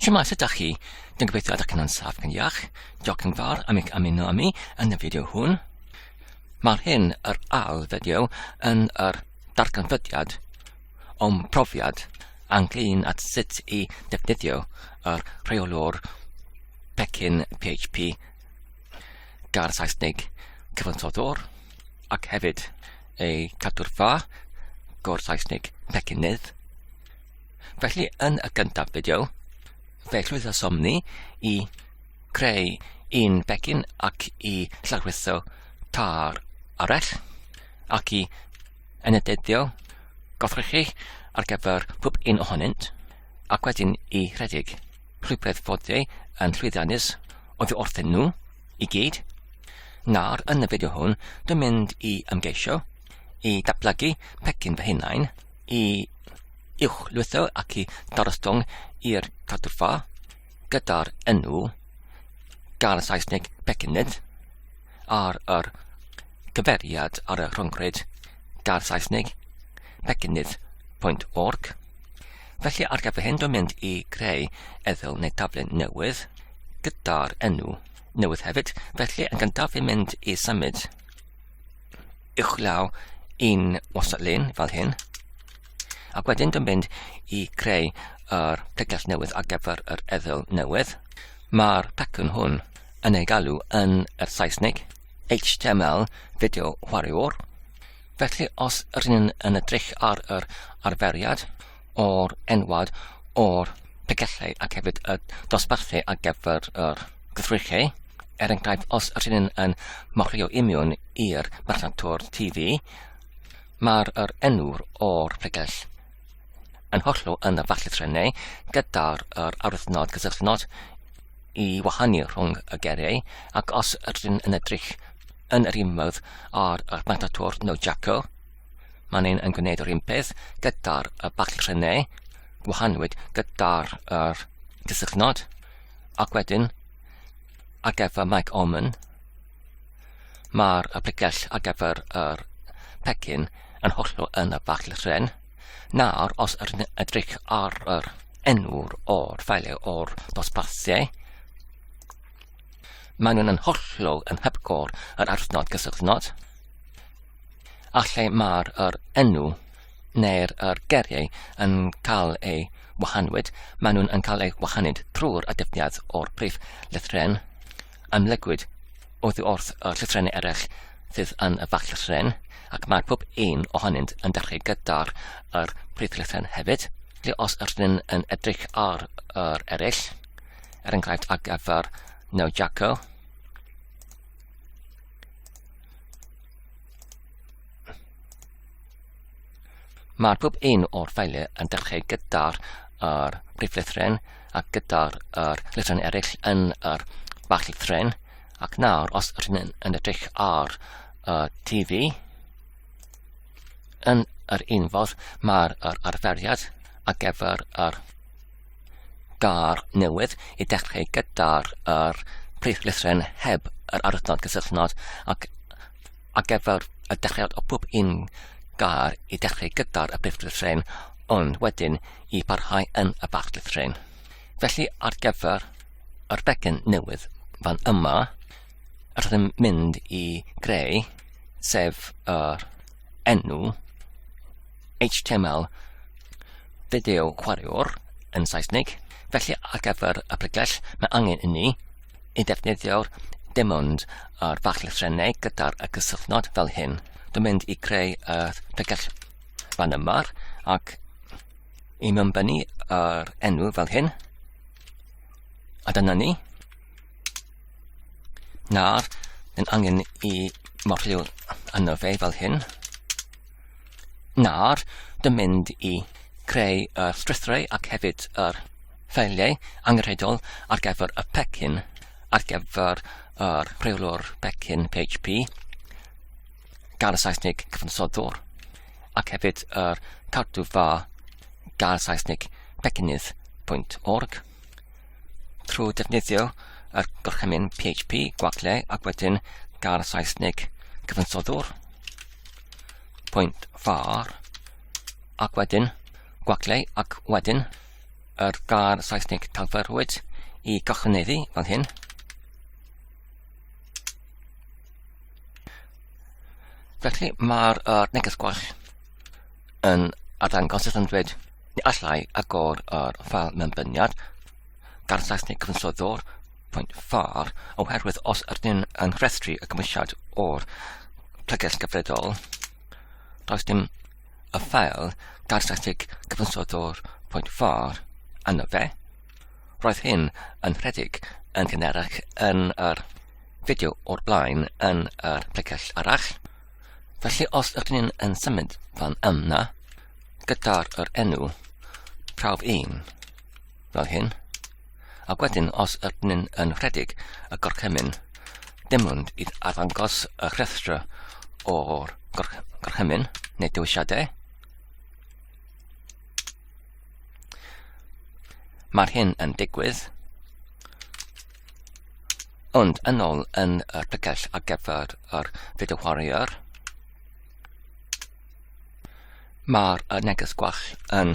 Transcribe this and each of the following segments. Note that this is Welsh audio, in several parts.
Shwmae, sut dach chi? Dwi'n gobeithio ydych chi'n saff yn iach. Diolch yn fawr am eich ymuno â mi yn y fideo hwn. Mae'r hyn yr ail fideo yn yr darganfyddiad o'm profiad ynglyn at sut i defnyddio yr rheolwr pecyn PHP gair Saesneg cyfansoddwr ac hefyd ei cadw'r ffa gor Saesneg pecynnydd. Felly yn y gyntaf fideo, fe llwyddasom ni i creu un becyn ac i llarwyddo tar arall ac i enedyddio gothrychu ar gyfer pob un ohonynt ac wedyn i rhedeg rhywbeth fodau yn llwyddiannus oddi wrthyn nhw i gyd. Nawr, yn y fideo hwn, dwi'n mynd i ymgeisio i datblygu pecyn fy hunain i uwchlwytho ac i darostwng i'r cadwrfa gyda'r enw gair Saesneg Pecynnydd ar yr cyfeiriad ar y rhyngrwyd gair Saesneg pecynnydd.org. Felly ar gyfer hyn dwi'n mynd i greu eddyl neu taflen newydd gyda'r enw newydd hefyd. Felly yn gyntaf fi'n mynd i symud uwchlaw un wastad lun fel hyn. Ac wedyn dwi'n mynd i creu yr pregell newydd ar gyfer yr eddyl newydd. Mae'r pecyn hwn yn ei galw yn yr Saesneg HTML fideo chwaraewr. Felly os ydyn yn edrych ar yr arferiad o'r enwad o'r pregellau ac hefyd y dosbarthu ar gyfer yr gythrychau, er enghraifft os ydyn yn morio imiwn i'r marchnatwr TV, mae'r yr enw'r o'r pregell yn hollol yn y falltrenau gyda'r yr arwyddnod cysylltnod i wahanu rhwng y geriau ac os ydyn yn edrych yn yr un modd ar y marchnatwr No Jacko, mae'n un yn gwneud yr un peth gyda'r y balltrenau gwahanwyd gyda'r yr cysylltnod ac wedyn ar gyfer Mike Allman mae'r y pregell ar gyfer yr pecyn yn hollol yn y balltren. Nawr, os ydyn edrych ar yr enw'r o'r ffeiliau o'r dosbarthiau, maen nhw'n yn hollol yn hepgor yr arthnod gysylltnod. A lle mae'r yr enw neu'r yr geriau yn cael ei wahanwyd, maen nhw'n yn cael eu wahanyd trwy'r adefniad o'r prif lythren amlygwyd oddi wrth y llythrennau eraill sydd yn y fach lythren, ac mae pob un ohonynt yn dechrau gyda'r yr prif lythren hefyd. Felly os ydyn yn edrych ar yr eraill, er enghraifft ar gyfer No Jacko, Mae pob un o'r ffeiliau yn dechrau gyda'r yr prif lythren ac gyda'r yr lythren eraill yn yr bach lythren. Ac nawr, os rydyn yn, yn edrych ar y TV, yn yr un fodd, mae'r yr arferiad ar gyfer yr gar newydd i dechrau gyda'r yr prif lythren heb yr arwyddnod cysylltnod ac ar gyfer y dechreuad o pob un gair i dechrau gyda'r y prif lythren ond wedyn i parhau yn y bach lythren. Felly ar gyfer yr becyn newydd fan yma, rydym mynd i greu sef yr enw HTML fideo chwaraewr yn Saesneg. Felly ar gyfer y pregell mae angen i ni i ddefnyddio'r dim ond yr fach lythrennau gyda'r y cysylltnod fel hyn. Dwi'n mynd i creu y pregell fan yma ac i mewnbynnu yr enw fel hyn. A dyna ni. Nawr, yn angen i morlio yno fe fel hyn. Nawr, dwi'n mynd i creu y strwythurau ac hefyd yr ffeiliau angenrheidiol ar gyfer y pecyn, ar gyfer yr rheolwr pecyn PHP, gair Saesneg cyfansoddwr, ac hefyd yr cadw fa gair Saesneg pecynnydd.org. Trwy defnyddio yr gorchymyn PHP gwagle ac wedyn gair Saesneg cyfansoddwr, pwynt far, ac wedyn gwagle ac wedyn yr gair Saesneg talfyrwyd i gychwyneddu fel hyn. Felly mae'r neges gwall yn arddangos sydd yn dweud ni allai agor yr ffeil mewnbyniad gan Saesneg cyfansoddwr pwynt ffar oherwydd os ydyn yn rhestru y cymwysiad o'r pregeth gyfredol, does dim y ffeil gan Saesneg cyfansoddwr pwynt ffar yno fe. Roedd hyn yn rhedeg yn gynharach yn yr fideo o'r blaen yn yr pregeth arall. Felly os ydyn ni'n yn symud fan yna gyda'r yr enw prawf 1 fel hyn, ac wedyn os ydyn ni'n yn rhedeg y gorchymyn dim ond i arddangos y rhestr o'r gorchymyn neu dewisiadau, mae'r hyn yn digwydd, ond yn ôl yn y pregell ar gyfer yr fideo chwaraewr. Mae'r neges gwall yn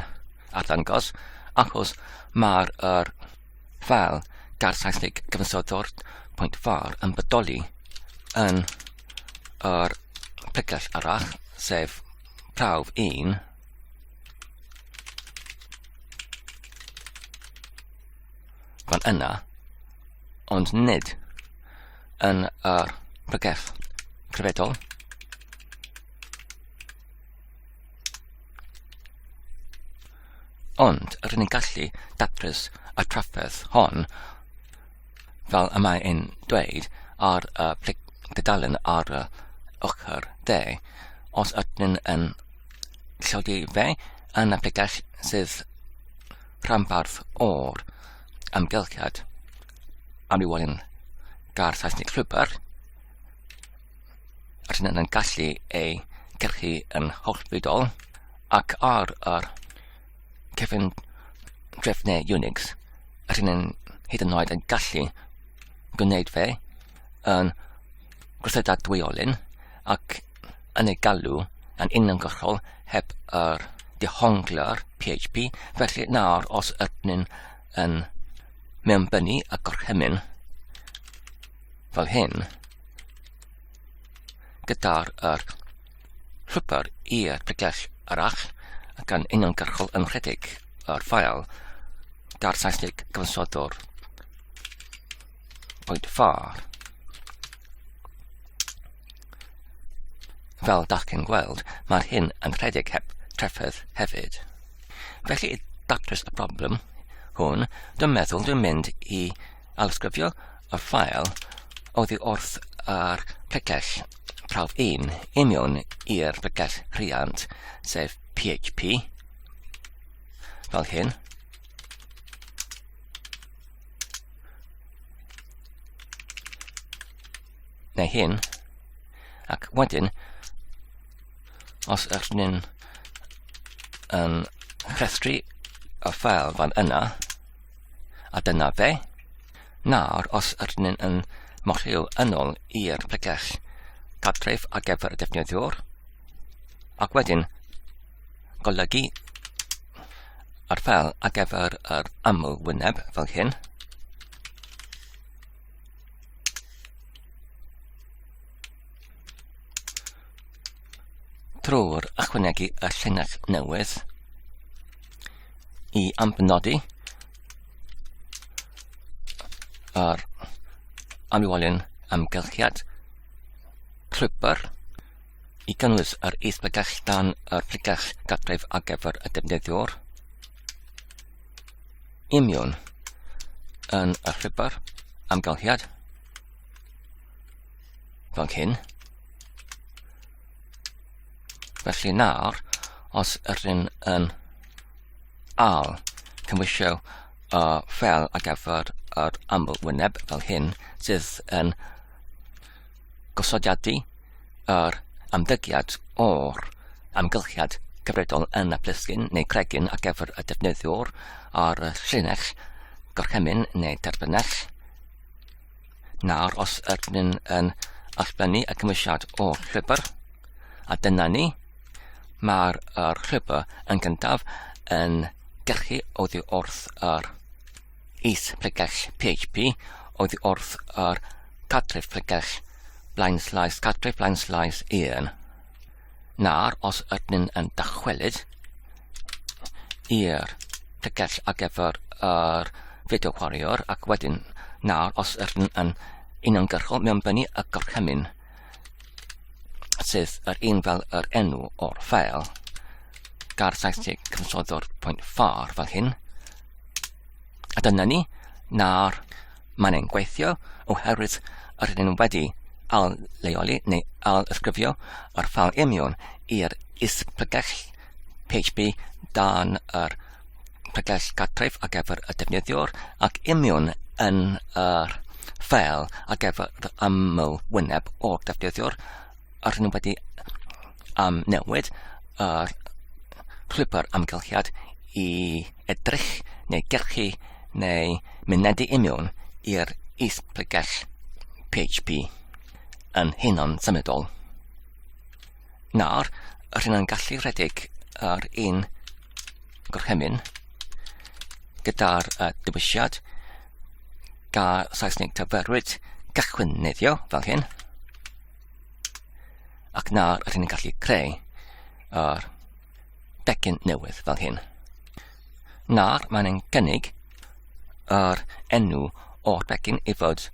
arddangos achos mae'r yr ffeil gair Saesneg cyfansoddwr pwynt far yn bodoli yn yr pregell arall, sef prawf 1. Fan yna, ond nid yn yr pregeth cyfredol. Ond rydyn ni'n gallu datrys y trafferth hon fel y mae e'n dweud ar y dudalen ar y ochr dde. Os ydyn yn lleoli fe yn y pregell sydd rhanbarth o'r amgylchiad amrywiolyn gair Saesneg llwybr, rydyn yn gallu ei gyrchu yn hollfudol ac ar yr cefn drefnau Unix, rydyn yn hyd yn oed yn gallu gwneud fe yn gwrthydadwyolyn ac yn ei galw yn uniongyrchol heb yr dehongler PHP, felly nawr os ydyn yn mewnbynnu y gorchymyn fel hyn, gyda'r yr llwybr i'r pregell arall ac yn uniongyrchol yn rhedeg yr ffael gair Saesneg cyfansoddwr pwynt ffar. Fel dach chi'n gweld, mae'r hyn yn rhedeg heb trefedd hefyd. Felly, i datrys y broblem hwn, dwi'n meddwl dwi'n mynd i alysgrifio y ffael oddi wrth yr pregell prawf 1 i mewn i'r pregell rhiant, sef PHP, fel hyn. Neu hyn, ac wedyn, os ydych chi'n yn rhestru y ffael fan yna, a dyna fe, nawr os ydyn ni'n yn mochio yn ôl i'r pregell cartref ar gyfer y defnyddiwr, ac wedyn golygu yr ffeil ar gyfer yr aml wyneb fel hyn. Trwy'r ychwanegu y llinell newydd i ambenodi yr amrywiolyn amgylchiad llwybr i gynnwys yr is-bregell dan yr pregell gartref ar gyfer y defnyddiwr. Imiwn yn y llwybr amgylchiad fel hyn. Felly nawr, os ydyn yn al cymwysio y ffel ar gyfer yr aml wyneb fel hyn sydd yn gosodiadu yr ymddygiad o'r amgylchiad cyfredol yn y plisgyn neu cregyn ar gyfer y defnyddiwr ar y llinell gorchymyn neu derbynnell. Nawr, os ydyn yn allblennu y cymwysiad o'r llwybr, a dyna ni, mae'r yr llwybr yn gyntaf yn gyrchu oddi wrth yr is-pregell PHP oddi wrth yr cartref pregell blaenslaes cartref blaenslaes 1. Nawr, os ydyn yn dychwelyd i'r pregell ar gyfer yr fideo chwaraewr ac wedyn nawr os ydyn yn uniongyrchol mewnbynnu y gorchymyn sydd yr un fel yr enw o'r ffeil gar 70 cyfansoddwr pwynt ffar fel hyn. A dyna ni, nawr mae'n ein gweithio oherwydd yr ydyn wedi al leoli neu al ysgrifio yr ffeil union i'r is-pregell PHP dan yr pregell gartref ar gyfer y defnyddiwr ac union yn yr ffeil ar gyfer yr aml wyneb o'r defnyddiwr yr hyn wedi am newid yr llwybr amgylchiad i edrych neu gyrchu neu mynedi union i'r is-pregell PHP yn hunan symudol. Nawr, yr hyn yn gallu rhedeg yr un gorchymyn gyda'r uh, dewisiad ga Saesneg tyferwyd gychwynyddio fel hyn ac nawr rydyn ni'n gallu creu yr becyn newydd fel hyn. Nawr mae'n ein gynnig yr enw o'r becyn i fod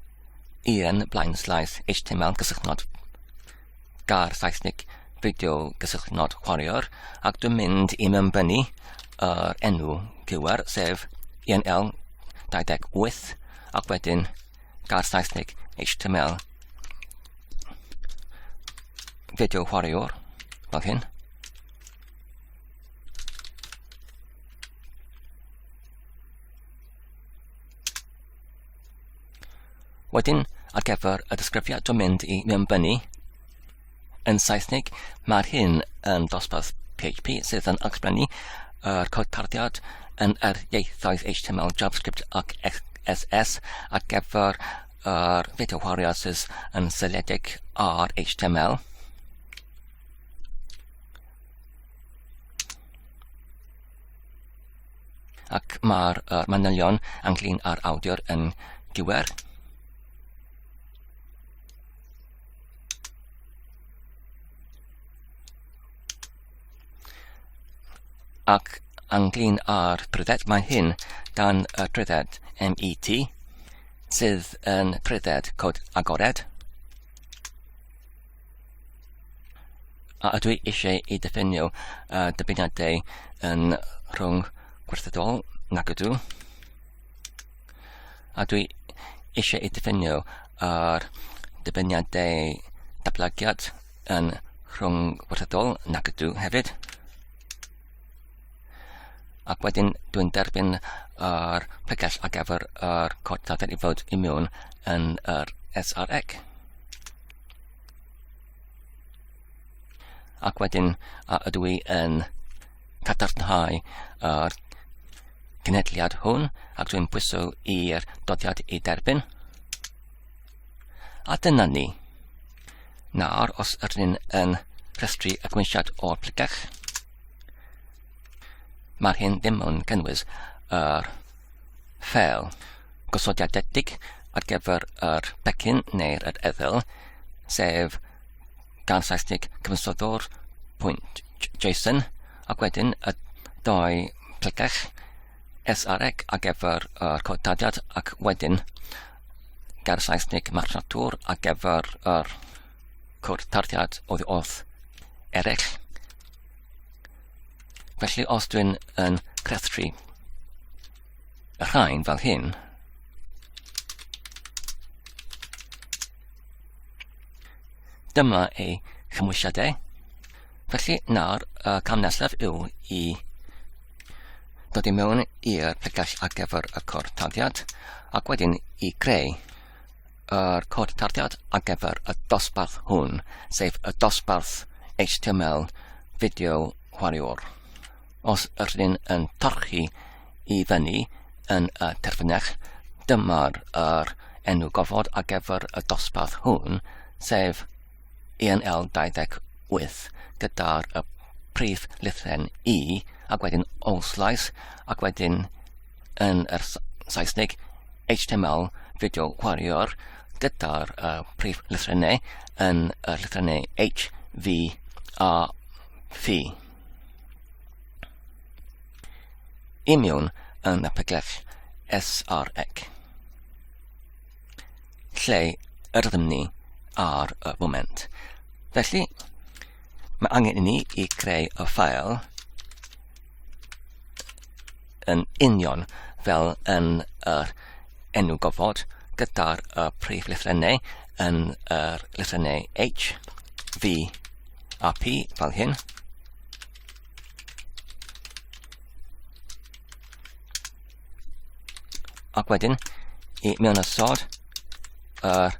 un blaenslaes HTML gysylltnod gair Saesneg fideo gysylltnod chwaraewr ac dwi'n mynd i mewnbynnu yr enw cywir sef ENL 28 ac wedyn gair Saesneg HTML fideo chwaraewr fel hyn. Wedyn, ar gyfer y disgrifiad dwi'n mynd i mewnbynnu yn Saesneg, mae'r hyn yn dosbarth PHP sydd yn ysgrifennu yr cod tarddiad yn yr ieithoedd HTML, JavaScript ac XSS ar gyfer yr fideo chwarae sydd yn seiliedig ar HTML. Ac mae'r uh, manylion ynglyn â'r awdur yn gywir. Ac ynglyn â'r trwydded, mae hyn dan y trwydded MET, sydd yn trwydded cod agored. A ydw i eisiau i diffinio uh, dymuniadau yn rhwng gwerthydol? Nag ydw. A dwi eisiau i diffinio yr dymuniadau datblygiad yn rhwng gwerthydol? Nag ydw hefyd. Ac wedyn dwi'n derbyn yr pregell ar gyfer yr cod data i fod i mewn yn yr SRX. Ac wedyn a ydw i yn cadarnhau yr cenedliad hwn ac dwi'n pwyso i'r doddiad i derbyn. A dyna ni. Nawr, os ydyn yn rhestru y gwnsiad o'r plegell, mae'r hyn ddim yn cynnwys yr ffeil gosodiadedig ar gyfer yr pecyn neu'r erthygl, sef gan Saesneg cyfansoddwr pwynt JSON, ac wedyn y dau plegell SRX ar gyfer yr codadiad ac wedyn gair Saesneg marchnatwr ar gyfer yr cod tarddiad oddi wrth eraill. Felly os dwi'n yn rhestru y rhain fel hyn, dyma ei chymwysiadau. Felly nawr y cam nesaf yw i dod i mewn i'r pregell ar gyfer y cod tarddiad ac wedyn i greu yr cod tarddiad ar gyfer y dosbarth hwn, sef y dosbarth HTML fideo chwaraewr. Os ydyn yn torchi i fyny yn y terfynell, dyma'r yr enw gofod ar gyfer y dosbarth hwn, sef ENL 28 gyda'r y prif lythren I. ac wedyn all slice, ac wedyn yn yr Saesneg HTML fideo chwaraewr gyda'r prif lythrennau yn y llythrennau H, V a F. I mewn yn y pregell SRX, lle yr ydym ni ar y moment. Felly, mae angen i ni i greu y ffael yn union fel yn yr enw gofod gyda'r y prif lythrennau yn yr lythrennau H, V a P fel hyn. Ac wedyn, i mewn ysod yr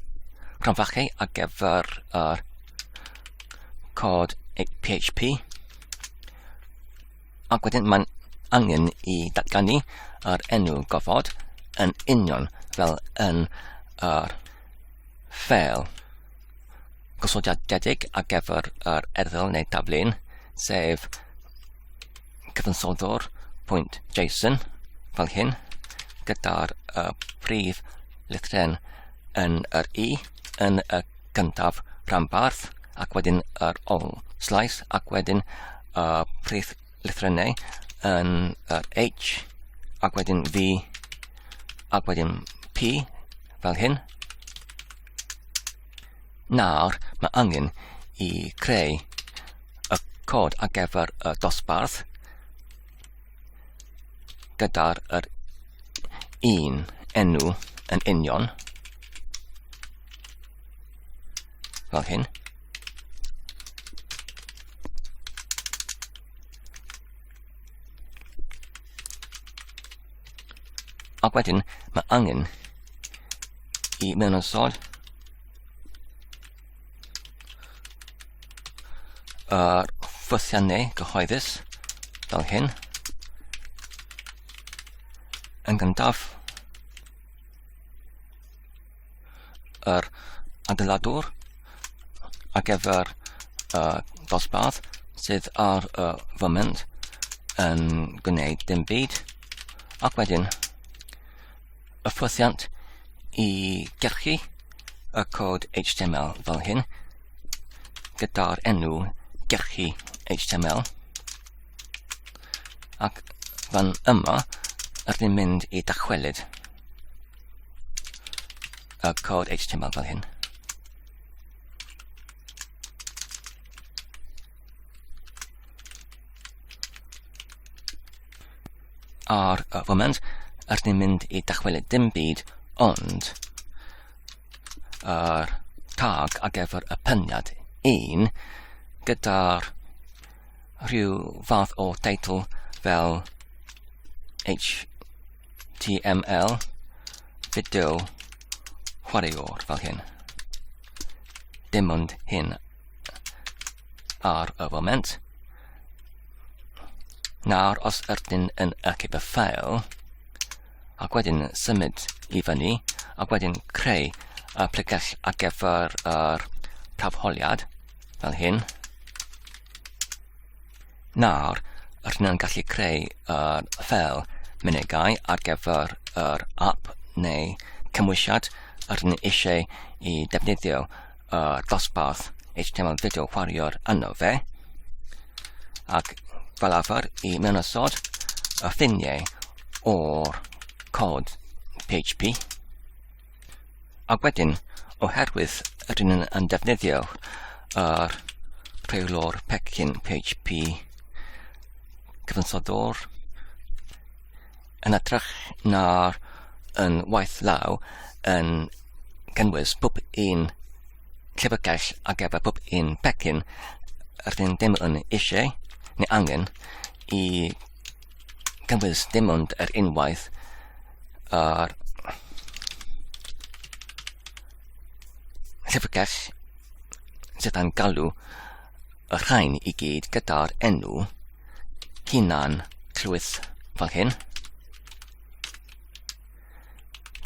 cromfachu ar gyfer yr cod PHP. Ac wedyn mae'n angen i datganu yr enw gofod yn union fel yn yr ffeil gosodiadedig ar gyfer yr erthygl neu daflun, sef cyfansoddwr.json fel hyn, gyda'r uh, prif lythren yn yr i yn y gyntaf rhanbarth, ac wedyn yr ol slice, ac wedyn y prif lythrennau yn yr H, ac wedyn V, ac wedyn P, fel hyn. Nawr mae angen i creu y cod ar gyfer y dosbarth gyda'r yr un enw yn union fel hyn. Ac wedyn mae angen i mewn ysod yr ffythiannau gyhoeddus fel hyn. Yn gyntaf, yr adeiladwr ar gyfer y dosbarth sydd ar y foment yn gwneud dim byd ac wedyn y ffwythiant i gyrchu y cod HTML fel hyn gyda'r enw gyrchu HTML ac fan yma rydyn mynd i dychwelyd y cod HTML fel hyn. Ar y foment, rydyn ni'n mynd i dychwelyd dim byd ond yr tag ar gyfer y pyniad 1 gyda'r rhyw fath o teitl fel HTML fideo chwaraewr fel hyn. Dim ond hyn ar y foment. Nawr os ydyn yn achub y ffael, ac wedyn symud i fyny, ac wedyn creu y pregell ar gyfer yr prafholiad, fel hyn. Nawr, rydyn yn gallu creu yr ffeil mynegai ar gyfer yr app neu cymwysiad rydyn ni eisiau i defnyddio y dosbarth HTML fideo chwaraewr yno fe. Ac fel arfer i mewn ysod y ffiniau o'r cod PHP. Ac wedyn, oherwydd rydyn yn, yn defnyddio yr rheolwr pecyn PHP cyfansoddwr yn hytrach na'r yn waith law yn cynnwys pob un llyfrgell ar gyfer pob un pecyn rydyn ddim yn eisiau neu angen i cynnwys dim ond yr unwaith yr llyfrgell sydd yn galw y rhain i gyd gyda'r enw hunan llwyth fel hyn.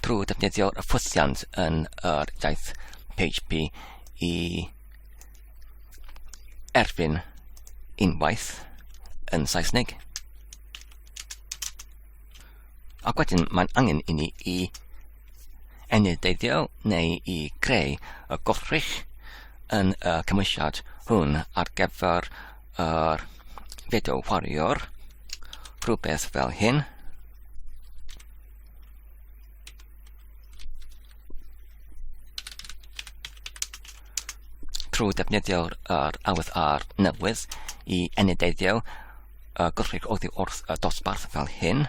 Trwy defnyddio'r ffwythiant yn yr iaith PHP i erfyn unwaith yn Saesneg. Ac wedyn mae'n angen i ni i enydeiddio neu i greu y gollrych yn y cymwysiad hwn ar gyfer yr fideo chwaraewr, rhywbeth fel hyn. Trwy defnyddio'r yr awydd ar newydd i enydeiddio y gollrych oddi wrth y dosbarth fel hyn.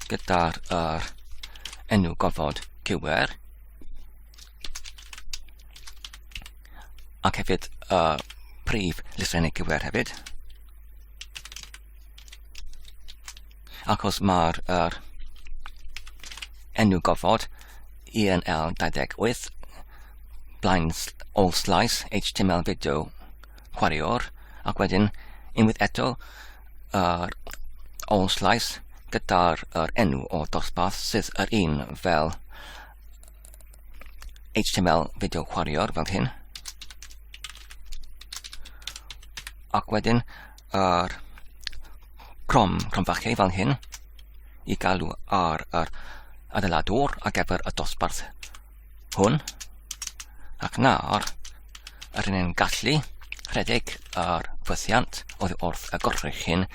Gyda'r yr enw gofod cywir. Ac hefyd y prif lythrennau cywir hefyd. Achos mae'r er, enw gofod ENL28 blaen all slice HTML video chwaraewr ac wedyn unwaith eto yr all slice gyda'r yr enw o dosbarth sydd yr un fel HTML fideo chwaraewr fel hyn. Ac wedyn yr crom, cromfachu fel hyn i galw ar yr adeiladwr ar gyfer y dosbarth hwn. Ac nawr, yr un yn gallu rhedeg yr ffwythiant oddi wrth y gorrych hyn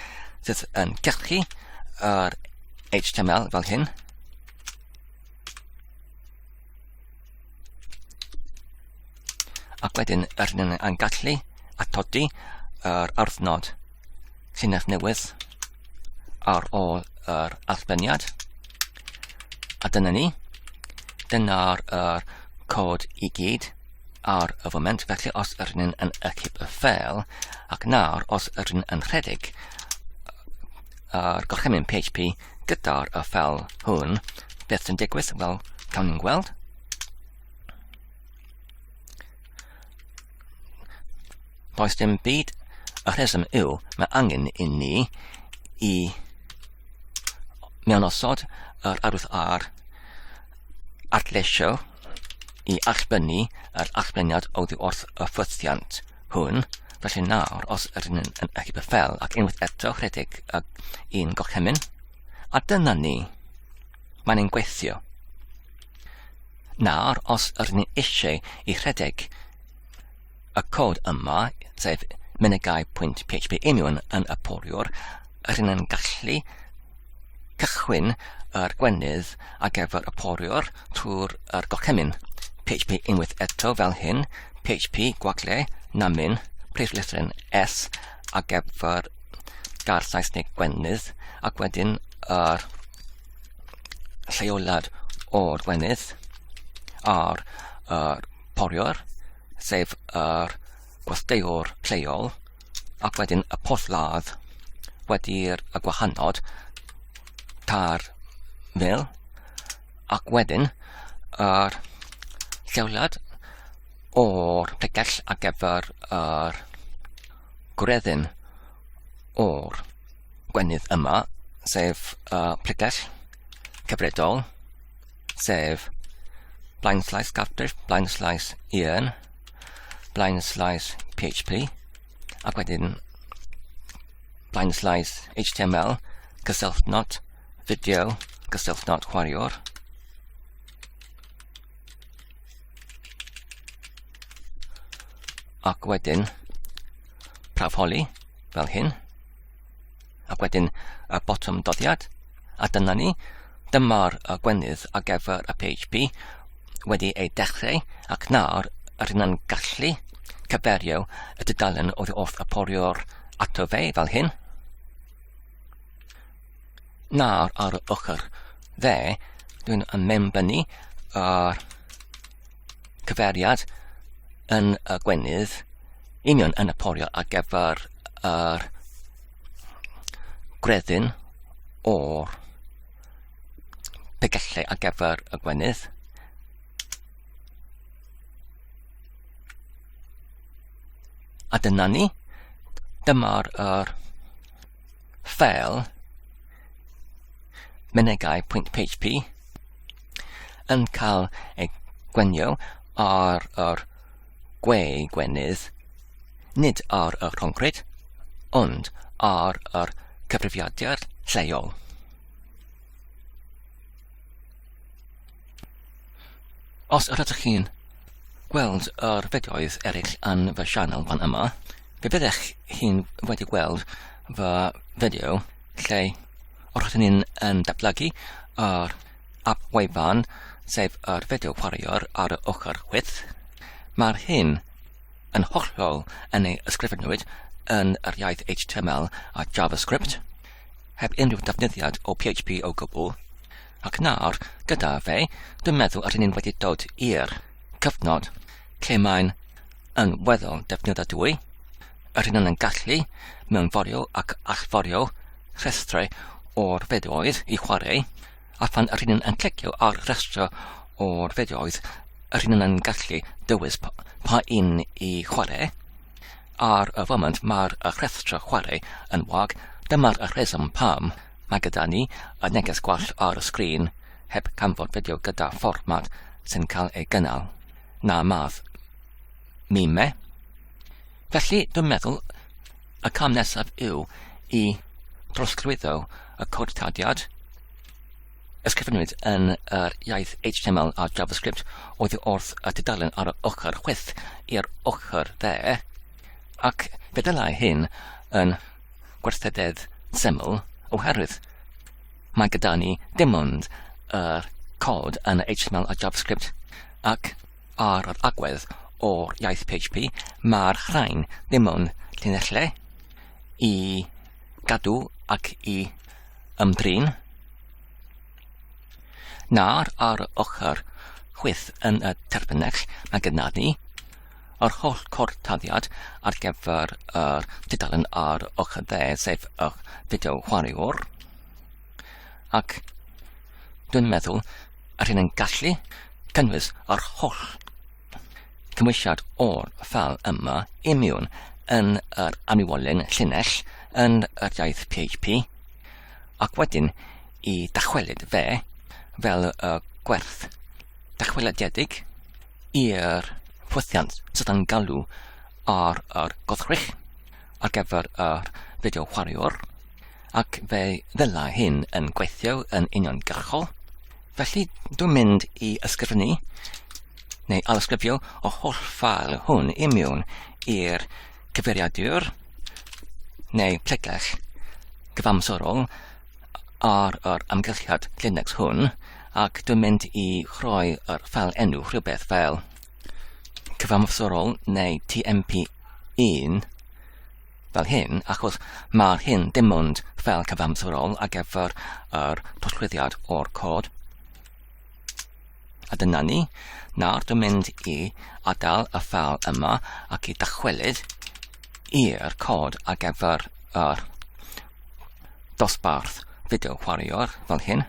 sydd yn gallu yr HTML fel hyn. Ac wedyn yr un yn gallu atodi yr arddnod llinell newydd ar ôl yr allbyniad. A dyna ni. Dyna'r er cod i gyd ar y foment. Felly os yr un yn ychyb y ffeil, ac nawr os yr un yn rhedeg yr gorchymyn PHP gyda'r y ffeil hwn, beth sy'n digwydd? Wel, cawn ni'n gweld. Does dim byd. Y rheswm yw, mae angen i ni i mewnosod yr arwydd ar adleisio i allbynnu yr allbyniad oddi wrth y ffwythiant hwn. Felly nawr, os ydyn yn, yn achub y ffel ac unwaith eto rhedeg y un gorchymyn, a dyna ni, mae'n ein gweithio. Nawr, os ydyn ni eisiau i rhedeg y cod yma, sef mynegai.php union yn y poriwr, rydyn yn gallu cychwyn yr gwenydd ar gyfer y poriwr trwy'r yr gorchymyn PHP unwaith eto fel hyn, PHP gwagle namin prif lythryn S ar gyfer gair Saesneg gwenydd ac wedyn yr lleoliad o'r gwenydd ar yr poriwr, sef yr gwesteiwr lleol, ac wedyn y porthladd wedi'r y gwahanod tar fil, ac wedyn yr lleoliad o'r pregell ar gyfer yr gwreddyn o'r gwenydd yma, sef y pregell cyfredol, sef blind slice gartref, blind slice un, blind slice PHP, ac wedyn blind slice HTML, cysylltnod, fideo, cysylltnod chwaraewr. Ac wedyn prawf holi fel hyn. Ac wedyn y botwm doddiad. A dyna ni. Dyma'r gwenydd ar gyfer y PHP wedi ei dechrau ac nawr yr yna'n gallu cyferio y dudalen oddi wrth y poriwr ato fe fel hyn. Nawr ar y ochr dde, dwi'n ymembynnu yr cyfeiriad yn y gwenydd union yn y porio ar gyfer yr gwreddyn o'r pegellau ar gyfer y gwenydd. A dyna ni. Dyma'r yr ffeil mynegai.php yn cael ei gwenio ar yr gwe gwenydd, nid ar y concrit, ond ar yr cyfrifiadur lleol. Os ydych chi'n gweld yr fideoedd eraill yn fy sianel fan yma, fe fyddech chi'n wedi gweld fy fideo lle rydyn ni'n yn datblygu yr app wefan, sef yr fideo chwaraewr ar y ochr chwith. Mae'r hyn yn hollol yn ei ysgrifennwyd yn yr iaith HTML a JavaScript, heb unrhyw defnyddiad o PHP o gwbl. Ac nawr, gyda fe, dwi'n meddwl yr ni'n wedi dod i'r cyfnod lle mae'n yn weddol defnyddadwy. Yr hyn yn gallu mewnforio ac allforio rhestrau o'r fideoedd i chwarae, a phan yr hyn yn clicio ar rhestr o'r fideoedd, yr hyn yn gallu dewis pa un i chwarae. Ar y foment mae'r rhestr chwarae yn wag, dyma'r rheswm pam Mae gyda ni y neges gwall ar y sgrin heb canfod fideo gyda fformat sy'n cael ei gynnal, na math mime. Felly, dwi'n meddwl y cam nesaf yw i drosglwyddo y cod tadiad ysgrifennwyd yn yr iaith HTML a JavaScript oddi wrth y tudalen ar y ochr chwith i'r ochr dde, ac fe ddylai hyn yn gwerthededd syml oherwydd mae gyda ni dim ond yr cod yn HTML a JavaScript ac ar yr agwedd o'r iaith PHP mae'r rhain ddim ond llinellau i gadw ac i ymdrin. Nawr ar ochr chwith yn y terfynell mae gyda ni yr holl cortaddiad ar gyfer yr tudalen ar ochr dde, sef y fideo chwaraewr. Ac dwi'n meddwl yr hyn yn gallu cynnwys yr holl cymwysiad o'r ffal yma i mewn yn yr amrywolyn llinell yn yr iaith PHP ac wedyn i dychwelyd fe fel y gwerth dychwelediedig i'r ffwythiant sydd yn galw ar yr goddrych ar gyfer yr fideo chwaraewr, ac fe ddylai hyn yn gweithio yn uniongyrchol. Felly dwi'n mynd i ysgrifennu neu alysgrifio o holl ffael hwn i mewn i'r cyfeiriadur neu plegell gyfamserol ar yr amgylchiad Linux hwn ac dwi'n mynd i rhoi yr ffeil enw rhywbeth fel cyfamserol neu tmp1 fel hyn, achos mae'r hyn dim ond ffeil cyfamserol ar gyfer yr trosglwyddiad o'r cod. A dyna ni. Nawr dwi'n mynd i adael y ffeil yma ac i dychwelyd i'r cod ar gyfer yr dosbarth fideo chwaraewr fel hyn.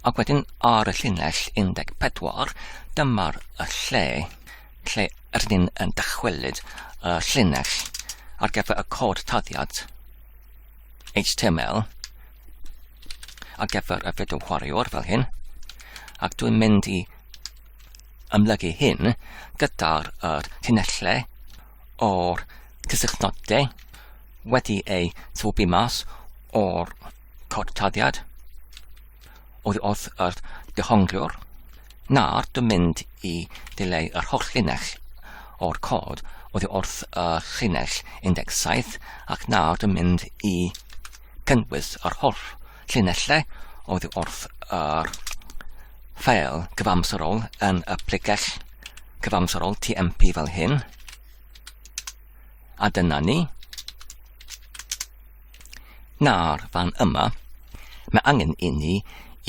Ac wedyn ar y llinell 14, dyma'r y lle lle rydyn ni'n yn dychwelyd y llinell ar gyfer y cod taddiad HTML ar gyfer y fideo chwaraewr fel hyn. Ac dwi'n mynd i ymlygu hyn gyda'r yr llinellau o'r cysylltnodau wedi ei swbi mas o'r cod taddiad oddi wrth yr dehongliwr. Nawr dwi'n mynd i dileu yr holl linell o'r cod oddi wrth y llinell 17 ac nawr dwi'n mynd i cynnwys yr holl llinellau oddi wrth yr ffeil gyfamserol yn y pregell cyfamserol TMP fel hyn. A dyna ni. Nawr, fan yma, mae angen i ni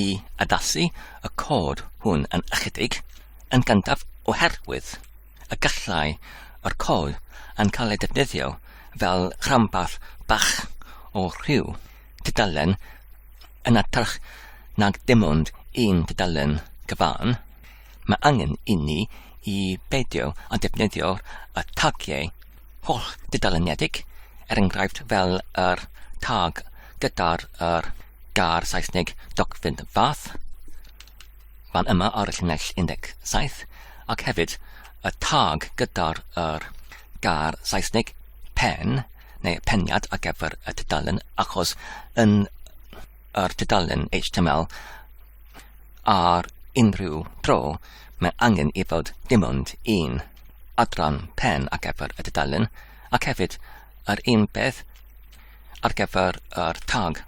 i addasu y cod hwn yn ychydig, yn gyntaf oherwydd y gallai yr cod yn cael ei defnyddio fel rhanbarth bach o rhyw tudalen yn hytrach nag dim ond un tudalen gyfan. Mae angen i ni i beidio â defnyddio y tagiau holl dudalenedig, er enghraifft fel yr tag gyda'r yr gair Saesneg dogfen fath fan yma ar y llinell 17 ac hefyd y tag gyda'r yr gair Saesneg pen neu peniad ar gyfer y tudalen achos yn yr tudalen HTML ar unrhyw dro mae angen i fod dim ond un adran pen ar gyfer y dudalen ac hefyd yr un peth ar gyfer yr tag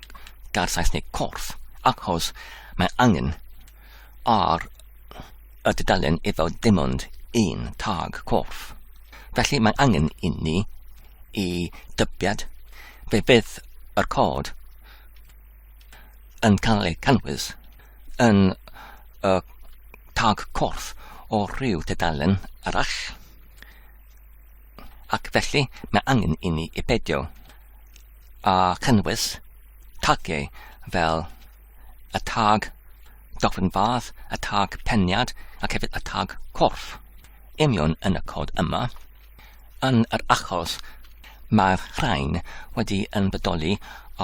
gair Saesneg corff achos mae angen ar y dudalen i fod dim ond un tag corff. Felly mae angen i ni i dybiad fe fydd yr cod yn cael ei cynnwys yn y tag corff o rhyw dudalen arall. Ac felly mae angen i ni i beidio â chynnwys tagiau fel y tag dogfen fath, y tag peniad ac hefyd y tag corff. Union yn y cod yma, Yn yr achos, mae'r rhain wedi yn bodoli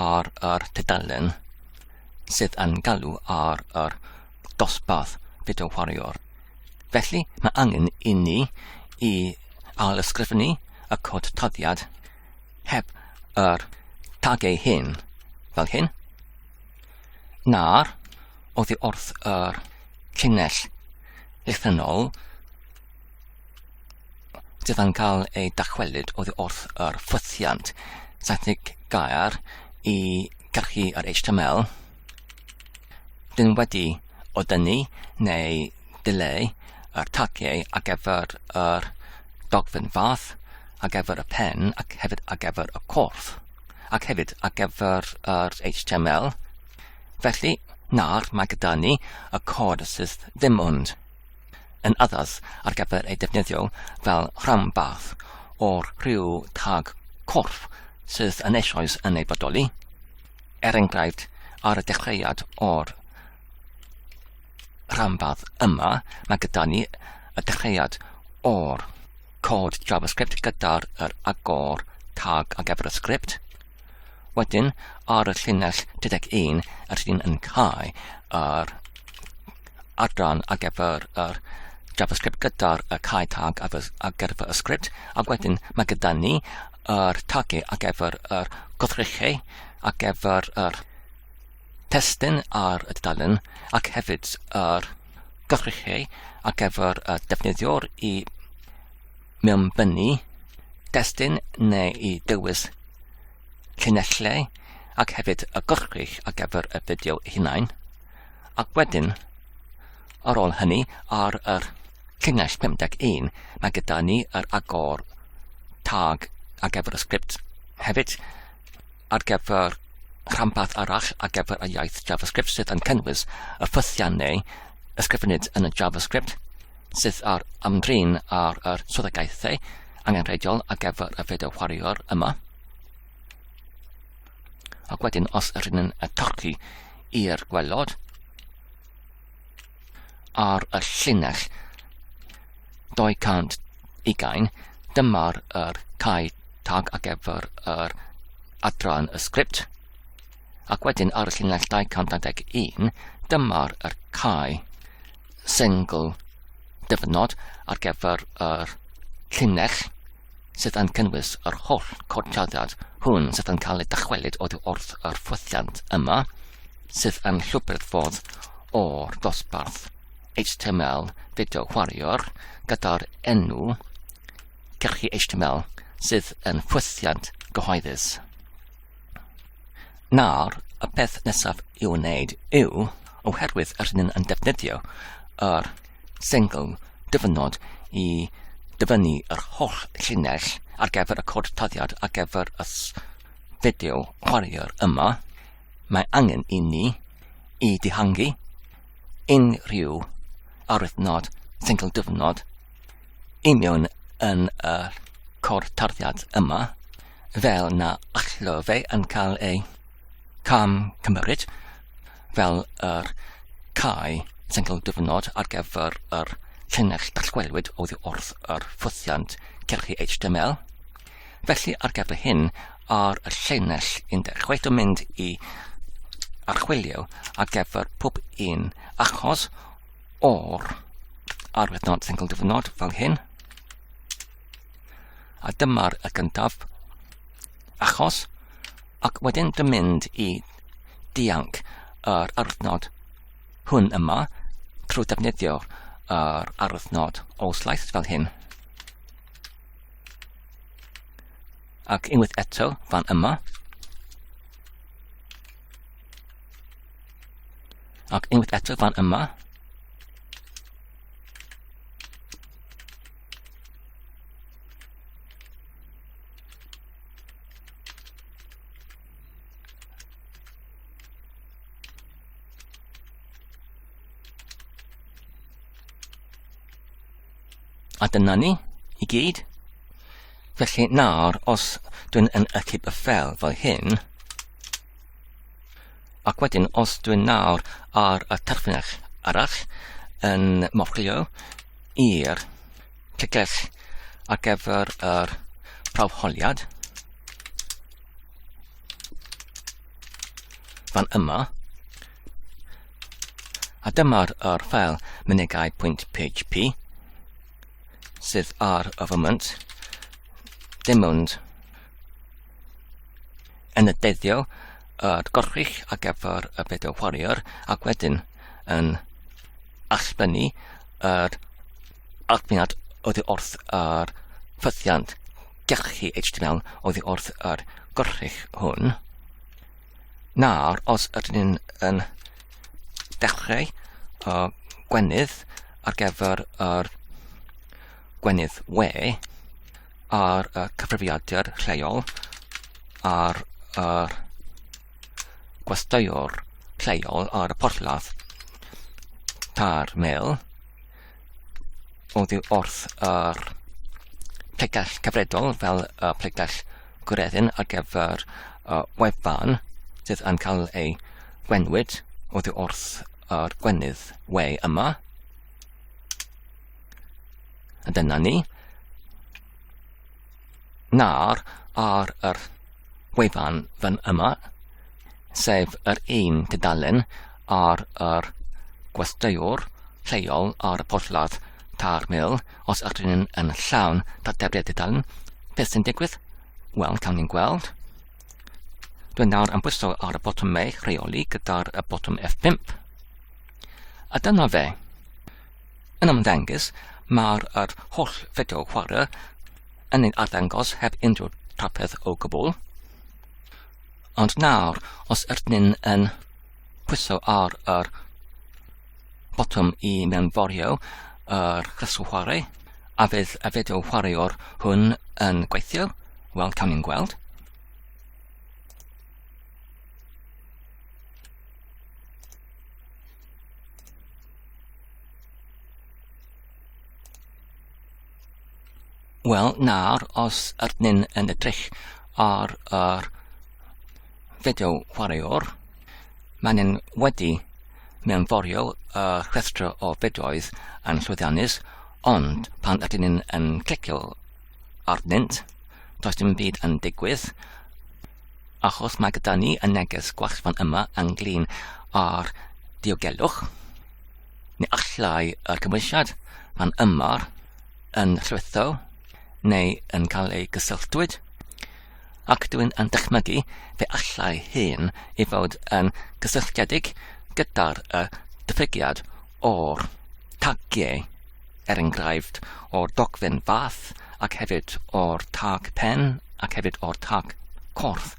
ar yr tudalen sydd yn galw ar yr dosbarth fideo chwaraewr. Felly, mae angen i ni i ail-ysgrifennu y cod taddiad heb yr tagiau hyn, fel hyn. Nawr, oddi wrth yr llinell lythrennol, sydd yn cael ei dychwelyd oddi wrth yr ffwythiant 70 gair i gyrchu yr HTML, dyn wedi o dynnu neu dileu yr tagiau ar gyfer yr dogfen fath, ar gyfer y pen ac hefyd ar gyfer y corff, ac hefyd ar gyfer yr HTML. Felly, nawr mae gyda ni y cod sydd ddim ond yn addas ar gyfer ei defnyddio fel rhanbarth o'r rhyw tag corff sydd yn eisoes yn ei bodoli, er enghraifft ar y dechreuad o'r rhanbarth yma mae gyda ni y dechreuad o'r cod JavaScript gyda'r yr agor tag ar gyfer y sgript. Wedyn, ar y llinell 31, yr ydyn yn cau yr adran ar gyfer yr JavaScript gyda'r y cau tag ar gyfer y sgript, ac wedyn mae gyda ni yr tagu ar gyfer yr goddrychau, ar gyfer yr testun ar y dudalen, ac hefyd yr goddrychau ar gyfer y defnyddiwr i mewnbynnu destun neu i dewis llinellau ac hefyd y gorchrych ar gyfer y fideo ei hunain. Ac wedyn, ar ôl hynny, ar yr llinell 51, mae gyda ni yr agor tag ar gyfer y sgript hefyd ar gyfer rhanbarth arall ar gyfer y iaith JavaScript sydd yn cynnwys y ffythiannau ysgrifennid yn y JavaScript sydd ar ymdrin ar yr swyddogaethau angenrheidiol ar gyfer y fideo chwaraewr yma. Ac wedyn, os ydyn yn y torchi i'r gwelod ar y llinell 220, dyma'r yr cae tag ar gyfer yr adran y sgript. Ac wedyn ar y llinell 221, dyma'r yr cae sengl dyfynod ar gyfer yr llinell sydd yn cynnwys yr holl codiadau hwn sydd yn cael ei dychwelyd oddi wrth yr ffwythiant yma, sydd yn llwybr ffordd o'r dosbarth HTML fideo chwaraewr gyda'r enw cyrchu HTML sydd yn ffwythiant gyhoeddus. Nawr, y peth nesaf i'w wneud yw, oherwydd yr hyn yn defnyddio yr sengl dyfynod i dyfynnu yr holl llinell ar gyfer y cod taddiad ar gyfer y fideo chwaraewr yma, mae angen i ni i dihangu unrhyw arwyddnod sengl dyfynod i mewn yn y cod tarddiad yma, fel na allo fe yn cael ei cam cymryd fel yr cae sengl dyfynod ar gyfer yr llinell dallwelwyd oddi wrth yr ffwythiant cyrchu HTML. Felly ar gyfer hyn, ar y llinell 16 dwi'n mynd i archwilio ar gyfer pob un achos o'r arwyddnod sengl dyfynod fel hyn. A dyma'r y gyntaf achos, ac wedyn dwi'n mynd i dianc yr arwyddnod hwn yma trwy defnyddio yr arwyddnod all slice fel hyn. Ac unwaith eto fan yma. Ac unwaith eto fan yma. A dyna ni, i gyd. Felly nawr, os dwi'n yn ychyb y ffel fel hyn, ac wedyn os dwi'n nawr ar y terfynell arall yn morglio i'r pregell ar gyfer yr prawfholiad, fan yma, a dyma'r yr ffeil mynegai.php sydd ar y foment dim ond yn y dyddio yr gorchrych ar gyfer y fideo chwaraewr ac wedyn yn allbynnu yr archwiliad oddi wrth yr ffythiant gallu HTML oddi wrth yr gorchrych hwn. Nawr, os ydyn ni'n yn dechrau y gwenydd ar gyfer yr gwenydd we ar y cyfrifiadur lleol ar yr gwesteiwr lleol ar y porthladd 3000 oddi wrth yr pregell cyfredol fel y pregell gwreddyn ar gyfer y wefan sydd yn cael ei gwenwyd oddi wrth yr gwenydd we yma. A dyna ni. Nawr ar yr wefan fan yma, sef yr un tudalen ar yr gwesteiwr lleol ar y porthladd 3000, os ydyn ni'n yn llawn dateblydd tudalen, beth sy'n digwydd? Wel, cawn ni'n gweld. Dwi'n nawr yn pwyso ar y botwm me rheoli gyda'r y botwm F5. A dyna fe. Yn ymddengys, mae'r yr holl fideo chwarae yn ei arddangos heb unrhyw trafferth o gwbl. Ond nawr, os ydyn ni'n yn pwyso ar yr botwm i mewnforio yr rhestr chwarae, a fydd y fideo chwaraewr hwn yn gweithio? Wel, cawn ni'n gweld. Wel, nawr, os ydyn ni'n yn edrych ar yr fideo chwaraewr, mae'n nhw'n wedi mewnforio y rhestr o fideoedd yn llwyddiannus, ond pan ydyn ni'n yn clicio arnynt, does dim byd yn digwydd, achos mae gyda ni y neges gwall fan yma ynglyn â'r diogelwch. Ni allai y cymwysiad fan yma yn llwytho neu yn cael ei gysylltwyd, ac dwi'n yn dychmygu fe allai hyn i fod yn gysylltiedig gyda'r y diffygiad o'r tagiau, er enghraifft o'r dogfen fath ac hefyd o'r tag pen ac hefyd o'r tag corff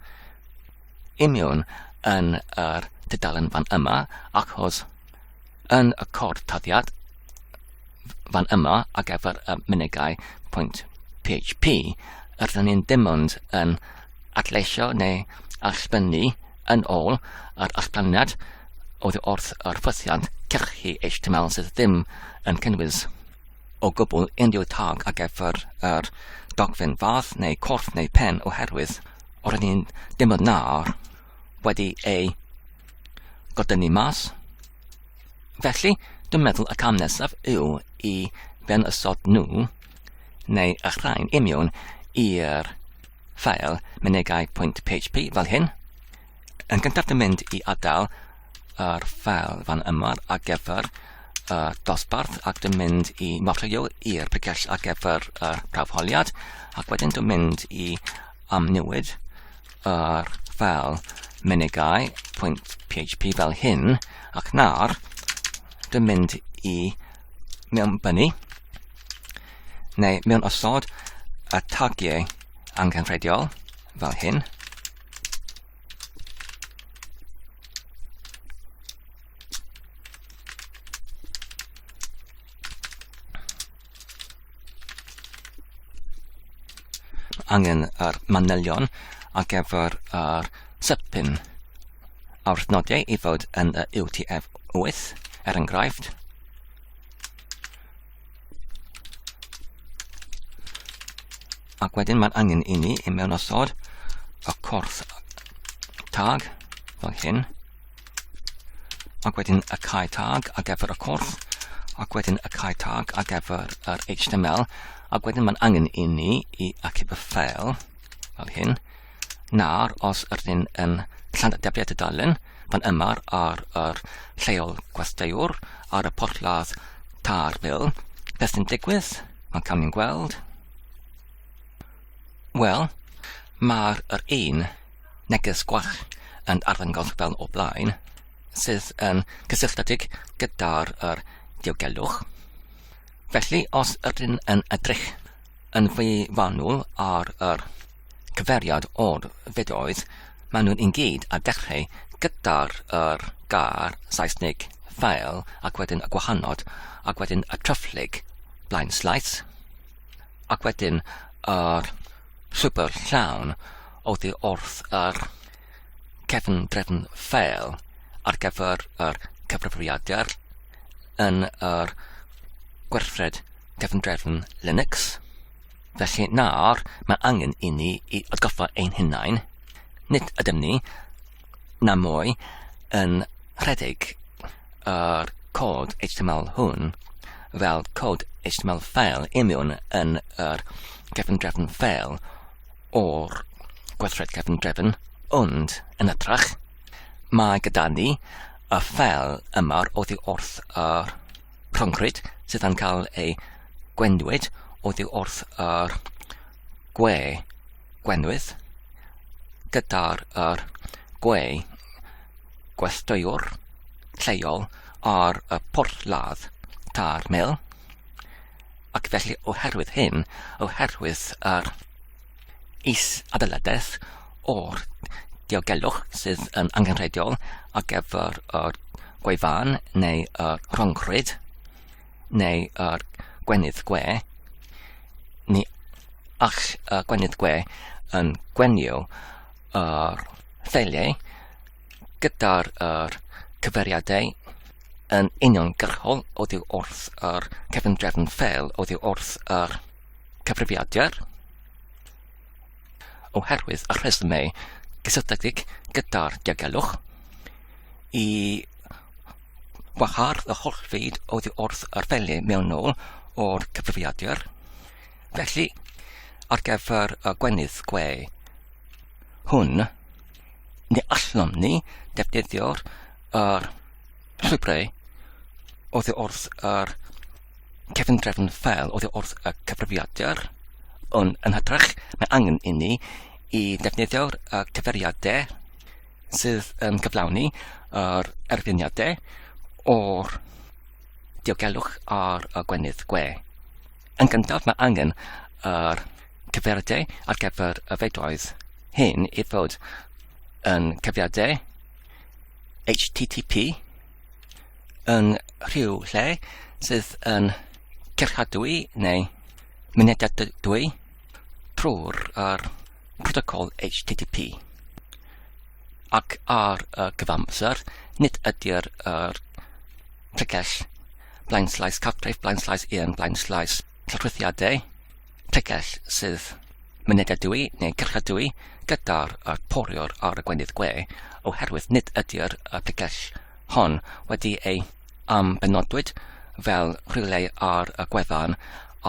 union yn yr tudalen fan yma, achos yn y cod taddiad fan yma ar gyfer y mynegai pwynt PHP, rydyn ni'n dim ond yn adleisio neu allbynnu yn ôl yr allblaniad oddi wrth yr ffythiant cyrchu HTML sydd ddim yn cynnwys o gwbl unrhyw tag ar gyfer yr dogfen fath neu corff neu pen oherwydd rydyn ni'n dim ond nawr wedi ei godynnu mas. Felly, dwi'n meddwl y cam nesaf yw i fewn ysod nhw, neu y rhain union i'r ffael mynegai.php fel hyn. Yn gyntaf dwi'n mynd i adael yr ffael fan yma ar gyfer y dosbarth ac dwi'n mynd i morio i'r pregell ar gyfer y prawfholiad ac wedyn dwi'n mynd i amnewid yr ffael mynegai.php fel hyn ac nawr dwi'n mynd i mewnbynnu neu mewn osod y tagiau angenrheidiol fel hyn. Angen yr manylion ar gyfer yr sypyn awrthnodiau i fod yn y UTF-8, er enghraifft. Ac wedyn mae'n angen i ni i mewn osod y corff tag fel hyn. Ac wedyn y cae tag ar gyfer y corff. Ac wedyn y cae tag ar gyfer yr HTML. Ac wedyn mae'n angen i ni i achub y ffeil fel hyn. Nawr, os ydyn yn llandebliad y dalen, fan yma ar yr lleol gwesteiwr, ar y porthladd tar fil, beth sy'n digwydd? Mae'n cael ni'n gweld. Wel, mae'r yr un neges gwach yn arddangos fel o blaen, sydd yn gysylltiedig gyda'r yr diogelwch. Felly, os ydyn yn edrych yn fwy fanwl ar yr cyfeiriad o'r fideoedd, maen nhw'n i gyd a dechrau gyda'r yr gair Saesneg ffael ac wedyn y gwahanod ac wedyn y tryfflig blaen slaes ac wedyn yr llwybr llawn oddi wrth yr cefn drefn ffeil ar gyfer yr cyfrifiadur yn yr gwerthred cefn-drefn Linux. Felly nawr mae angen i ni i atgoffa ein hunain, nid ydym ni na mwy yn rhedeg yr cod HTML hwn fel cod HTML ffeil union yn yr cefn-drefn ffeil o'r gweithred cefn-drefn, ond yn ytrach, mae gyda ni y ffeil yma oddi wrth yr rhyngrwyd sydd yn cael ei gwenwyd oddi wrth yr gwe gwenwydd gyda'r yr gwe gwesteiwr lleol ar y porthladd tar mil ac felly oherwydd hyn, oherwydd yr is-adeiladedd o'r diogelwch sydd yn angenrheidiol ar gyfer yr gwefan neu y rhyngrwyd neu yr gwenydd gwe, ni all y gwenydd gwe yn gwenio yr ffeiliau gyda'r yr cyfeiriadau yn uniongyrchol oddi wrth yr cefndrefn ffeil oddi wrth yr cyfrifiadur oherwydd y rhesymau gysylltiedig gyda'r diogelwch i wahardd y holl fyd oddi wrth yr ffeiliau mewnol o'r cyfrifiadur. Felly, ar gyfer y gwenydd gwe hwn, ni allwn ni defnyddio'r yr llwybrau oddi wrth yr cefndrefn ffeil oddi wrth y cyfrifiadur, ond yn hytrach mae angen i ni i ddefnyddio'r cyfeiriadau sydd yn cyflawni yr erfyniadau o'r diogelwch ar y gwenydd gwe. Yn gyntaf, mae angen yr cyfeiriadau ar gyfer y fedoedd hyn i fod yn cyfeiriadau HTTP yn rhyw lle sydd yn cyrchadwy neu mynediadwy trwy'r yr protocol HTTP. Ac ar y cyfamser, nid ydy'r yr pregell blaenslaes cartref, blaenslaes un, blaenslaes llarwyddiadau, pregell sydd mynediadwy neu cyrchadwy gyda'r poriwr ar y gwenydd gwe, oherwydd nid ydy'r pregell hon wedi ei ambenodwyd fel rhywle ar y gwefan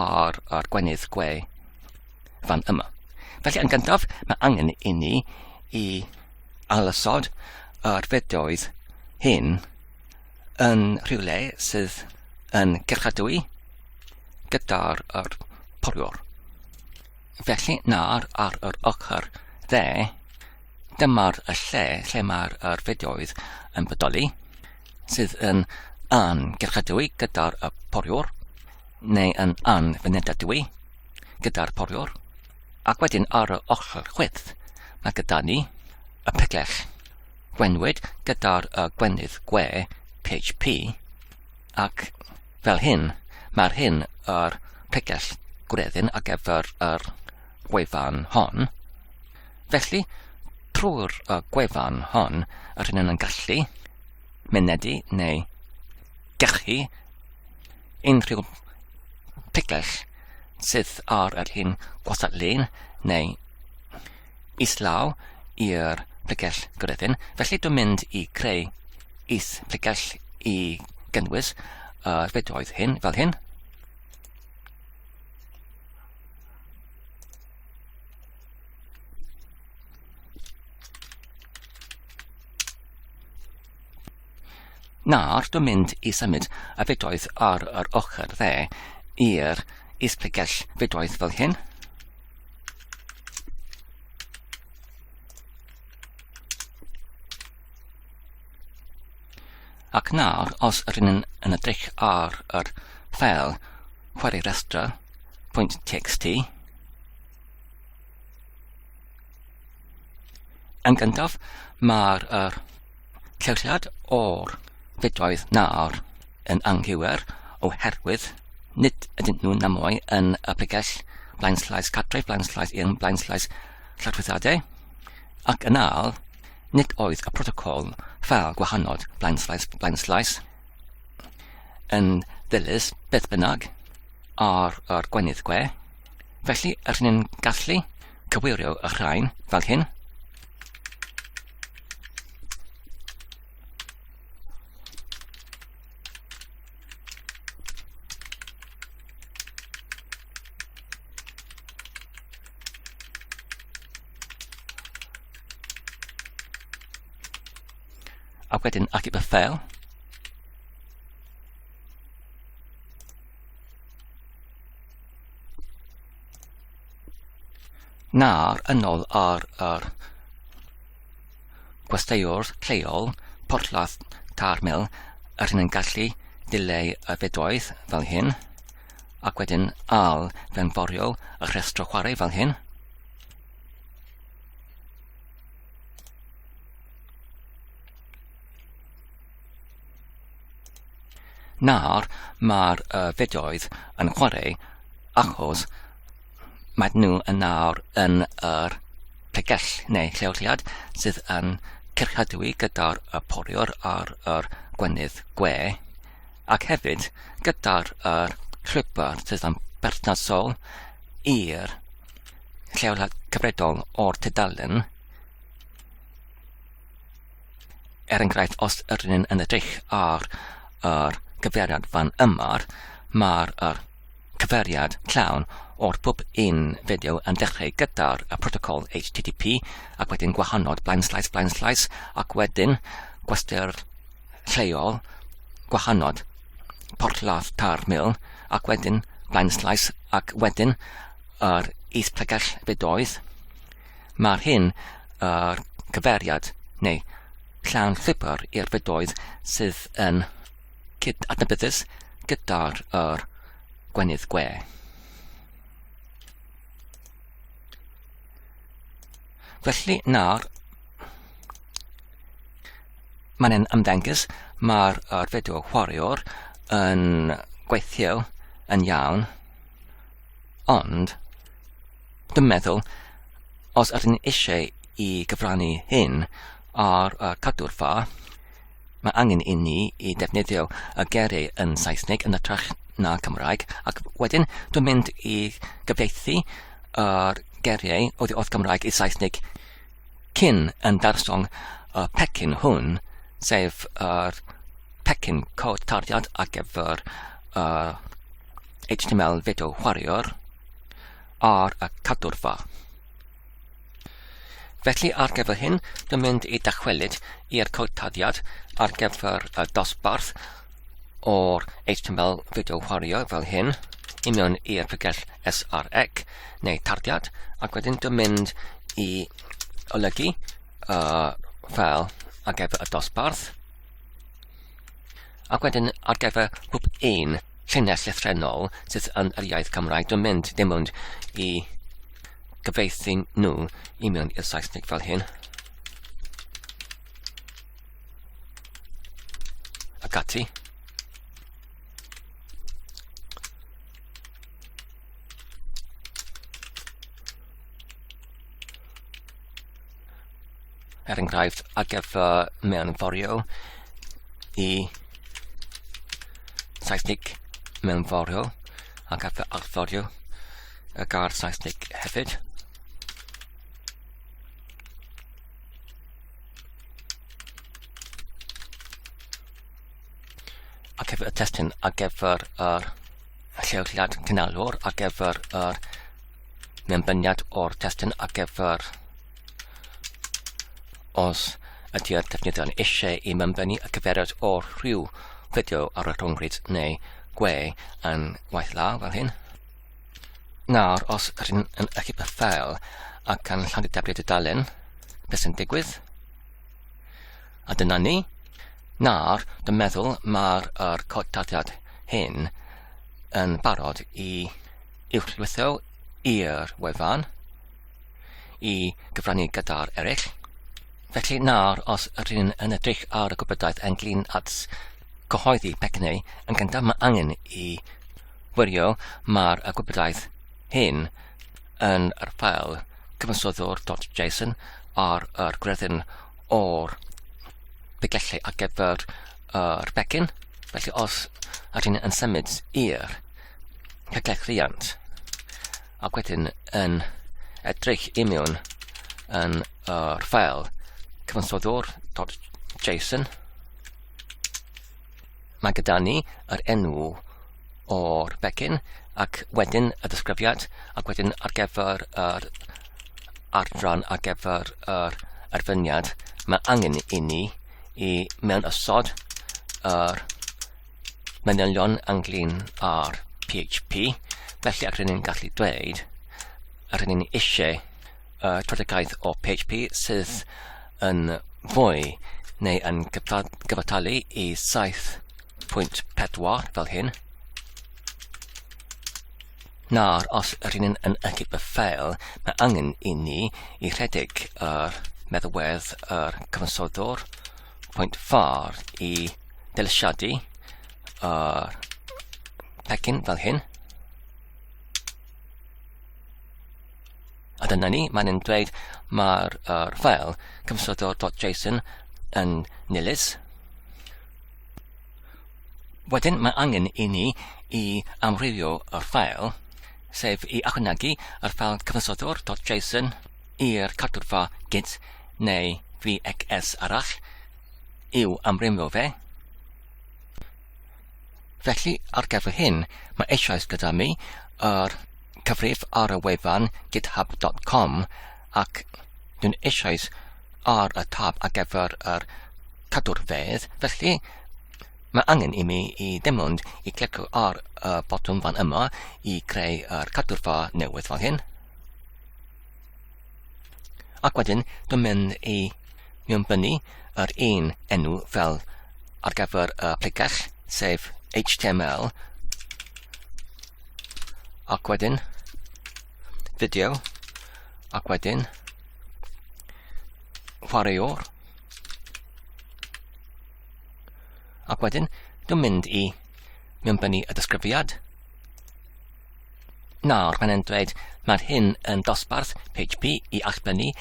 ar yr gwenydd gwe fan yma. Felly yn gyntaf, mae angen i ni i alysod yr fideoedd hyn yn rhywle sydd yn gyrchadwy gyda'r yr poriwr. Felly nawr ar yr ochr dde, dyma'r y lle lle mae'r yr fideoedd yn bodoli, sydd yn angyrchadwy gyda'r y poriwr, neu yn anfynedadwy gyda'r poriwr. Ac wedyn ar y ochr chwith, mae gyda ni y pegell gwenwyd gyda'r y gwenydd gwe PHP, ac fel hyn, mae'r hyn yr pregell gwreddyn ar gyfer yr gwefan hon. Felly, trwy'r y gwefan hon, yr hyn yn gallu mynedu neu gechu unrhyw pregell sydd ar yr hyn gwastad lun neu islaw i'r pregell gwreddyn. Felly dwi'n mynd i creu is pregell i gynnwys y fideoedd hyn fel hyn. Nawr dwi'n mynd i symud y fideoedd ar yr ochr dde i'r is-pregell fideoedd fel hyn. Ac nawr, os ydyn ni'n yn edrych ar yr ffeil chwarae rhestr .txt, yn gyntaf, mae'r er lleoliad o'r fideoedd nawr yn anghywir oherwydd nid ydyn nhw'n na mwy yn y pregell blaenslaes cartref, blaenslaes un, blaenslaes lladwyddiadau. Ac yn ail, nid oedd y protocol ffeil gwahanol blaenslaes blaenslaes yn ddilys beth bynnag ar yr gwenydd gwe. Felly, rydyn ni'n gallu cywirio y rhain fel hyn. Ac wedyn achub y ffeil. Nawr yn ôl ar yr gwesteiwr lleol, porthladd Tarmil, yr hyn yn gallu dileu y fidoedd fel hyn, ac wedyn al fewnforio y rhestr chwarae fel hyn. Nawr mae'r uh, fideoedd yn chwarae achos mae nhw yn nawr yn yr pregell neu lleoliad sydd yn cyrchadwy gyda'r y poriwr ar yr gwenydd gwe ac hefyd gyda'r yr llwybr sydd yn berthnasol i'r lleoliad cyfredol o'r tudalen. Er enghraifft, os ydyn ni'n yn edrych ar yr cyfeiriad fan yma, mae'r yr cyfeiriad llawn o'r pob un fideo yn dechrau gyda'r protocol HTTP ac wedyn gwahanol blaenslaes blaenslaes ac wedyn gwesty'r lleol gwahanol porthladd tar mil ac wedyn blaenslaes ac wedyn yr is-pregell fideoedd. Mae'r hyn yr cyfeiriad neu llawn llwybr i'r fideoedd sydd yn cyd-adnabyddus gyda'r yr gwenydd gwe. Felly nawr, mae'n ymddengys mae'r yr fideo chwaraewr yn gweithio yn iawn, ond dwi'n meddwl os ydyn ni eisiau i gyfrannu hyn ar y cadw'r ffa, mae angen i ni i defnyddio y geiriau yn Saesneg yn ytrach na Cymraeg, ac wedyn dwi'n mynd i gyfieithu yr geiriau oddi wrth Gymraeg i Saesneg cyn yn darllen y pecyn hwn, sef yr pecyn cod tarddiad ar gyfer y HTML fideo chwaraewr ar y cadwrfa. Felly ar gyfer hyn, dwi'n mynd i dychwelyd i'r cod taddiad ar gyfer y dosbarth o'r HTML fideo chwario fel hyn i mewn i'r pregell SRX neu tarddiad ac wedyn dwi'n mynd i olygu y ffeil ar gyfer y dosbarth ac wedyn ar gyfer pob un llinell lythrennol sydd yn yr iaith Cymraeg dwi'n mynd dim ond i gyfieithu nhw i mewn i'r Saesneg fel hyn. Ac ati. Er enghraifft, ar gyfer mewnforio i Saesneg mewnforio ar gyfer allforio y gair Saesneg hefyd. Ar gyfer y testun ar gyfer yr lleoliad cynalwr ar gyfer yr mewnbyniad o'r testun ar gyfer os ydy'r defnyddio'n eisiau i mewnbynnu y cyfeiriad o rhyw fideo ar y rhyngrwyd neu gwe yn waith law fel hyn. Nawr, os ydyn yn achub y ffeil ac yn llandu dablu dudalen, beth sy'n digwydd? A dyna ni. Nawr, dwi'n meddwl mae'r er cod tarddiad hyn yn barod i uwchlwytho i'r wefan i gyfrannu gyda'r eraill. Felly nawr, os ydyn yn edrych ar y gwybodaeth ynglyn at cyhoeddi pecynnau, yn gyntaf mae angen i wirio mae'r gwybodaeth hyn yn yr ffael cyfansoddwr.json ar yr gwreddyn o'r pigellau ar gyfer yr becyn. Felly os ydyn yn symud i'r pegell rhiant ac wedyn yn edrych i mewn yn yr ffael cyfansoddwr.json mae gyda ni yr enw o'r becyn ac wedyn y disgrifiad ac wedyn ar gyfer yr adran ar gyfer yr erfyniad mae angen i ni i mewn ysod yr manylion ynglyn â'r PHP felly ac rydyn ni'n gallu dweud yr ni'n eisiau y strategaeth o PHP sydd yn fwy neu yn gyfartalu i 7.4 fel hyn. Nawr, os ydyn ni'n yn achub y ffeil, mae angen i ni i rhedeg yr meddalwedd yr cyfansoddwr pwynt far i dylisiadu yr pecyn fel hyn. A dyna ni, mae'n yn dweud mae'r er ffeil cyfansoddwr.json yn nilys. Wedyn mae angen i ni i amrywio yr ffeil, sef i ychwanegu yr ffeil cyfansoddwr.json i'r cadwrfa git neu VXS arall i'w amrywio fe. Felly, ar gyfer hyn, mae eisoes gyda mi yr cyfrif ar y wefan github.com ac dwi'n eisoes ar y tab ar gyfer yr cadwrfedd, felly mae angen i mi i dim ond i clicio ar y botwm fan yma i creu yr cadwrfa newydd fan hyn. Ac wedyn dwi'n mynd i mewnbynnu yr un enw fel ar gyfer y pregell, sef HTML, ac wedyn fideo, ac wedyn chwaraewr, ac wedyn dwi'n mynd i mewnbynnu y disgrifiad. Nawr, mae'n e'n dweud mae'r hyn yn dosbarth PHP i allbynnu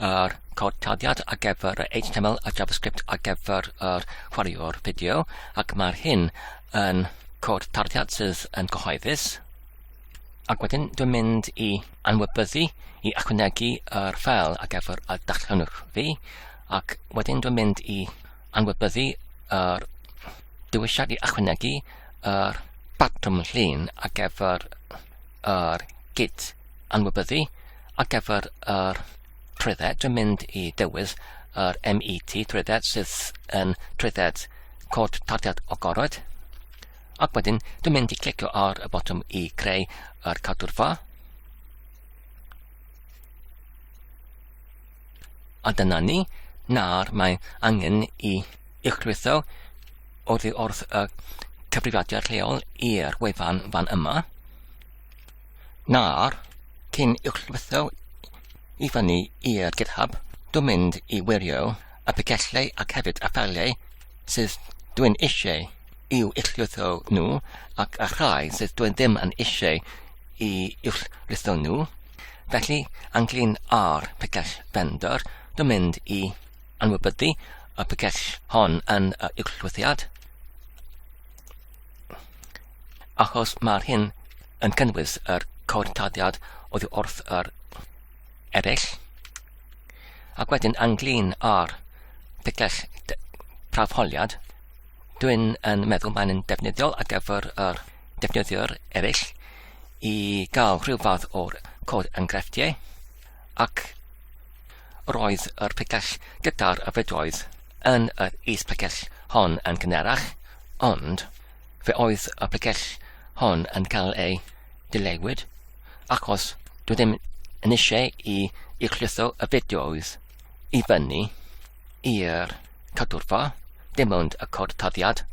yr cod tarddiad ar gyfer yr HTML a JavaScript ar gyfer yr chwaraewr fideo, ac mae'r hyn yn cod tarddiad sydd yn gyhoeddus. Ac wedyn dwi'n mynd i anwybyddu i ychwanegu yr ffeil ar gyfer y darllenwr fi, ac wedyn dwi'n mynd i anwybyddu yr dewisiad i ychwanegu yr patrwm llun ar gyfer yr git anwybyddu ar gyfer yr trwydded, dwi'n mynd i dewis yr MET trwydded sydd yn trwydded cod tarddiad agored. Ac wedyn, dwi'n mynd i clicio ar y botwm i creu yr cadwrfa. A dyna ni, nawr mae angen i uwchlwytho oddi wrth y cyfrifiadur lleol i'r wefan fan yma. Nawr, cyn uwchlwytho i fyny i'r GitHub, dwi'n mynd i wirio y picellau ac hefyd y ffeiliau sydd dwi'n eisiau i'w uwchlwytho nhw ac y rhai sydd dwi'n ddim yn eisiau i uwchlwytho nhw. Felly, ynglyn â'r picell vendor, dwi'n mynd i anwybyddu y picell hon yn y uwchlwythiad, achos mae'r hyn yn cynnwys yr cod taddiad oddi wrth yr eraill. Ac wedyn ynglyn â'r picell prawfholiad, Dwi'n yn meddwl mae'n defnyddiol ar gyfer yr defnyddwyr eraill i gael rhyw fath o'r cod enghreifftiau ac roedd yr pregell gyda'r yfedoedd yn yr is-pregell hon yn gynharach, ond fe oedd y pregell hon yn cael ei dilewyd achos dwi ddim yn eisiau i uwchlwytho y fideos i fyny i'r cadwrfa, dim ond y cod taddiad.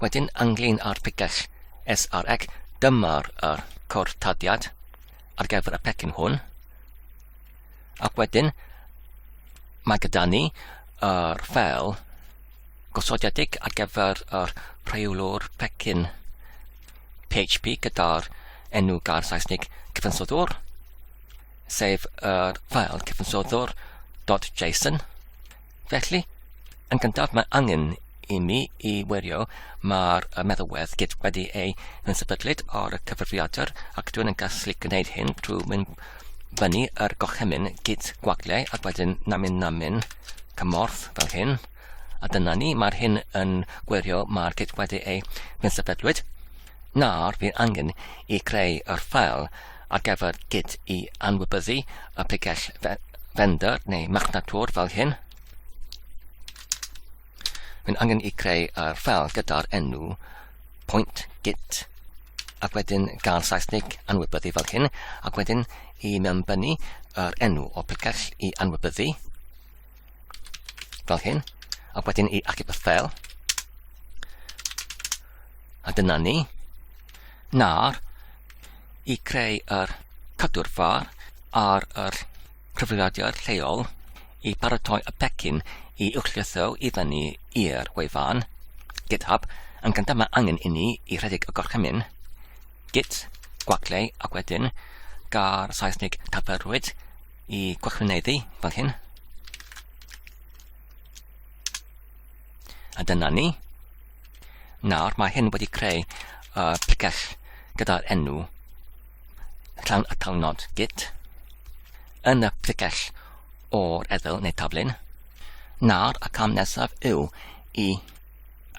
Wedyn, ynglyn â'r picell SRX, dyma'r yr cod taddiad ar gyfer y pecyn hwn. Ac wedyn, mae gyda ni yr ffeil gosodiedig ar gyfer yr rheolwr pecyn PHP gyda'r enw gair Saesneg cyfansoddwr. sef yr ffael cyfansoddwr.json. Felly, yn gyntaf mae angen i mi i wirio mae'r meddalwedd Git wedi ei sefydlyd ar y cyfrifiadur ac dwi'n yn gallu gwneud hyn trwy mynd fyny yr gorchymyn git gwagle ac wedyn namyn namyn cymorth fel hyn. A dyna ni, mae'r hyn yn gwirio mae'r git wedi ei sefydlwyd. Nawr fydd angen i creu yr ffael ar gyfer Git i anwybyddu y pregell vendor neu marchnatwr fel hyn. Mae'n angen i creu yr ffeil gyda'r enw point git ac wedyn gael Saesneg anwybyddu fel hyn ac wedyn i mewnbynnu yr enw o pregell i anwybyddu fel hyn ac wedyn i achub y ffeil. A dyna ni. Nawr, i creu yr cadw'r far ar yr cyfrifiadur lleol i baratoi y pecyn i uwchlwytho i fyny i'r wefan GitHub, yn gyntaf mae angen i ni i rhedeg y gorchymyn git gwagle ac wedyn gair Saesneg cyfarwydd i gwrthwynebu fel hyn. A dyna ni. Nawr mae hyn wedi creu uh, pregell gyda'r enw llawn atalnod git yn y pregell o'r eddyl neu taflun. Nawr y cam nesaf yw i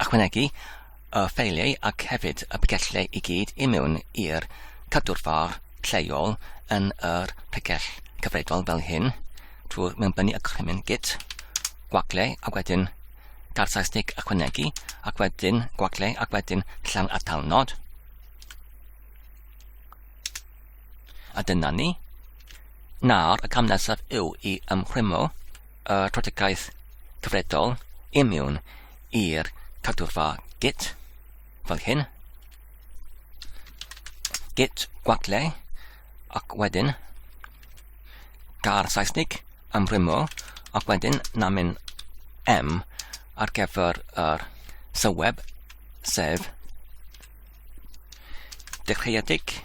ychwanegu y ffeiliau ac hefyd y pregellau i gyd i mewn i'r cadwrfa lleol yn yr pregell cyfredol fel hyn trwy'r mewnbynnu y gorchymyn git gwagle ac wedyn gair Saesneg ychwanegu ac wedyn gwagle ac wedyn llawn atalnod. A dyna ni. Nawr, y cam nesaf yw i ymchwimo y troedigaeth cyfredol i mewn i'r cadwrfa Git, fel hyn. Git gwagle ac wedyn gair Saesnig ymrwymo ac wedyn namyn M ar gyfer yr sylweb, sef dechreuedig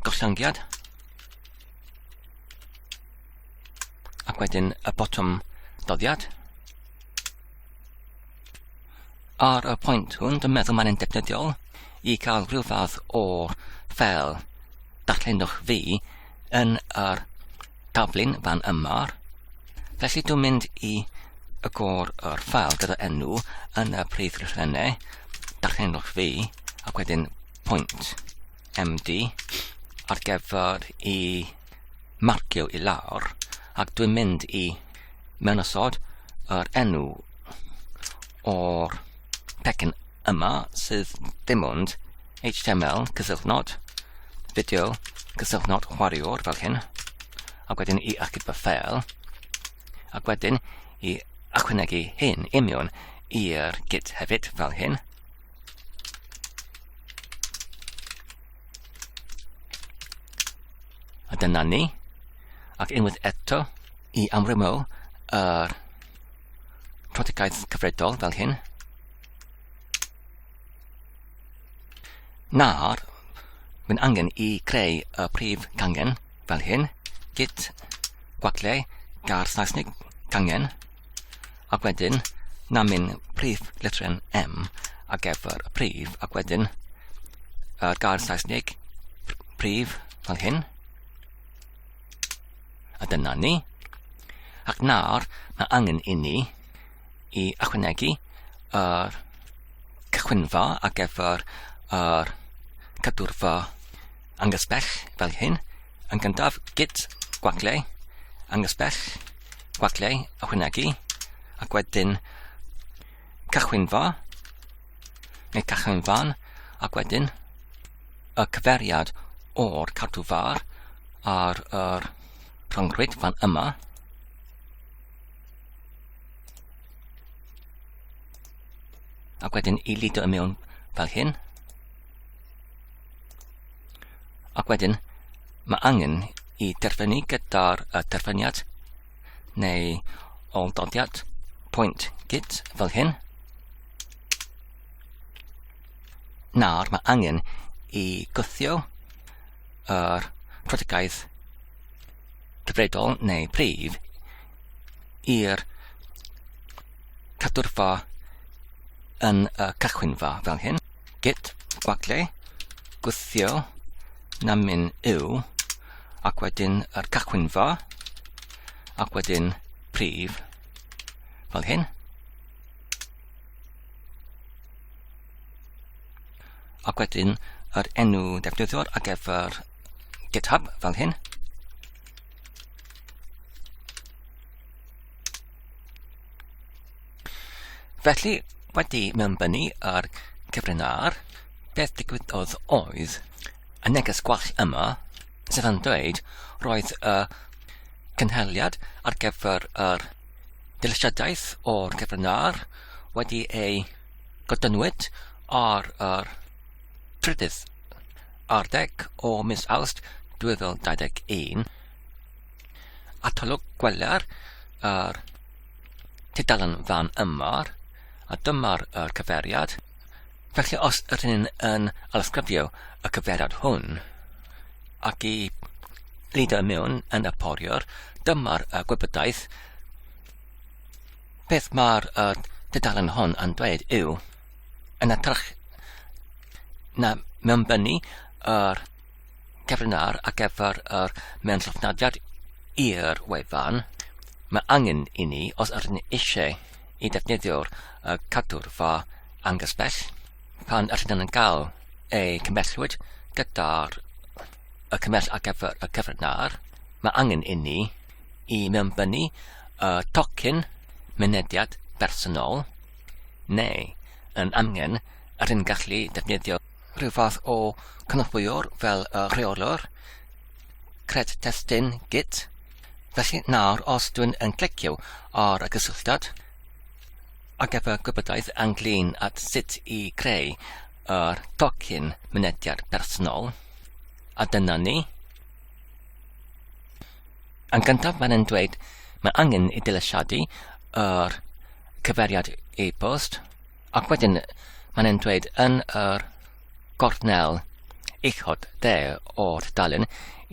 gollyngiad ac wedyn y botwm doddiad. Ar y pwynt hwn, dwi'n meddwl mae'n defnyddiol i gael rhyw fath o ffel darllenwch fi yn yr taflun fan yma. Felly dwi'n mynd i agor yr ffeil gyda enw yn y prif lythrennau, darllenwch fi, ac wedyn pwynt md ar gyfer i marcio i lawr ac dwi'n mynd i mewnosod yr enw o'r pecyn yma sydd dim ond HTML cysylltnod fideo cysylltnod chwaraewr fel hyn ac wedyn i achub y ffeil ac wedyn i ychwanegu hyn union i'r git hefyd fel hyn. A dyna ni. Ac unwaith eto i amrymo yr protocolaeth cyfredol fel hyn. Nawr, mae'n angen i creu y prif gangen fel hyn, git gwagle gair Saesneg cangen, ac wedyn namyn prif lythryn M ar gyfer y prif, ac wedyn yr gair Saesneg prif fel hyn. A dyna ni. Ac nawr mae angen i ni i ychwanegu yr cychwynfa ar gyfer yr cadwrfa angysbell fel hyn. Yn gyntaf, git gwagle, angysbell, gwagle, ychwanegu, ac wedyn cychwynfa, neu cychwynfan, ac wedyn y cyfeiriad o'r cadwfar ar yr rhyngrwyd fan yma. Ac wedyn i lido i mewn fel hyn. Ac wedyn mae angen i derfynu gyda'r terfyniad neu ôl-dodiad pwynt git fel hyn. Nawr mae angen i gwthio yr protocolaeth cyfredol neu prif i'r cadwrfa yn y cychwynfa fel hyn. Git gwagle gwthio namyn yw ac wedyn yr cychwynfa ac wedyn prif fel hyn. Ac wedyn yr enw defnyddiwr ar gyfer GitHub fel hyn. Felly, wedi mewnbynnu yr cyfrin-ar, beth digwyddodd oedd y neges gwall yma sydd yn dweud roedd y cynhaliad ar gyfer yr dilysadaeth o'r cyfrin-ar wedi ei godynwyd ar yr trydydd ar ddeg o mis Awst 2021. Atolwg gweler yr tudalen fan yma, a dyma'r yr cyfeiriad. Felly os ydyn ni'n yn alysgrifio y cyfeiriad hwn ac i lido mewn yn y poriwr, dyma'r y gwybodaeth. Beth mae'r y tudalen hon yn dweud yw, yn ytrach na mewnbynnu yr cyfrinar ar gyfer yr mewnllofnodiad i'r wefan, mae angen i ni, os ydyn ni eisiau i defnyddio'r cadwrfa angysbell, pan ydyn yn cael ei cymellwyd gyda'r y cymell ar gyfer y cyfrinar, mae angen i ni i mewnbynnu y tocyn mynediad personol, neu yn amgen ydyn gallu defnyddio rhyw fath o cynorthwywr fel y rheolwr cred testun git. Felly nawr os dwi'n yn clicio ar y gysylltiad ar gyfer gwybodaeth ynglyn at sut i creu yr tocyn mynediad personol, a dyna ni. Yn gyntaf mae'n yn dweud mae angen i dilesiadu yr cyfeiriad e-bost Ac wedyn mae'n e'n dweud yn yr gornel uchod dde o'r tudalen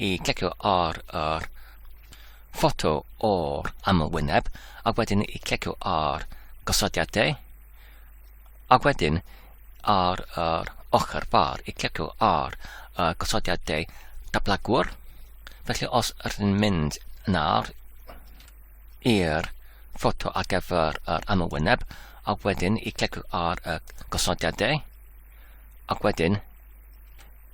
i clicio ar yr ffoto o'r amlwyneb ac wedyn i clicio ar gosodiadau ac wedyn ar yr ochr far i clicio ar y gosodiadau datblygwr. Felly os ydyn mynd nawr i'r ffoto ar gyfer yr amlwyneb ac wedyn i clicio ar y gosodiadau ac wedyn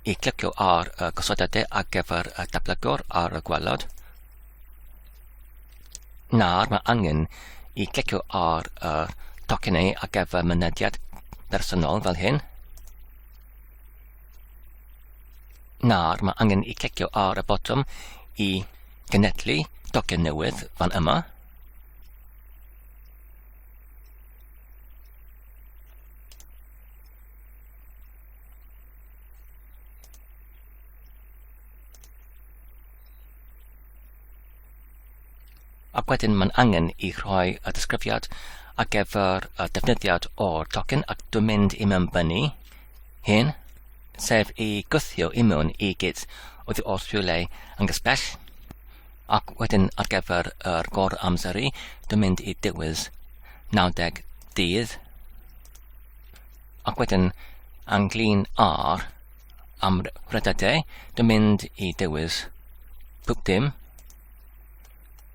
i clicio ar y gosodiadau ar gyfer y datblygwr ar y gwelod. Nawr mae angen i glicio ar y tocynnau ar gyfer mynediad personol fel hyn. Nawr mae angen i clicio ar y botwm i genedlu tocyn newydd fan yma. Ac wedyn mae'n angen i rhoi y disgrifiad ar gyfer y defnyddiad o'r tocyn ac dwi'n mynd i mewnbynnu hyn, sef i gwthio i mewn i git oddi wrth rhywle yn gysbell. Ac wedyn ar gyfer yr gor amseru, dwi'n mynd i dewis 90 dydd. Ac wedyn anglyn ar am redadau, dwi'n mynd i dewis pob dim,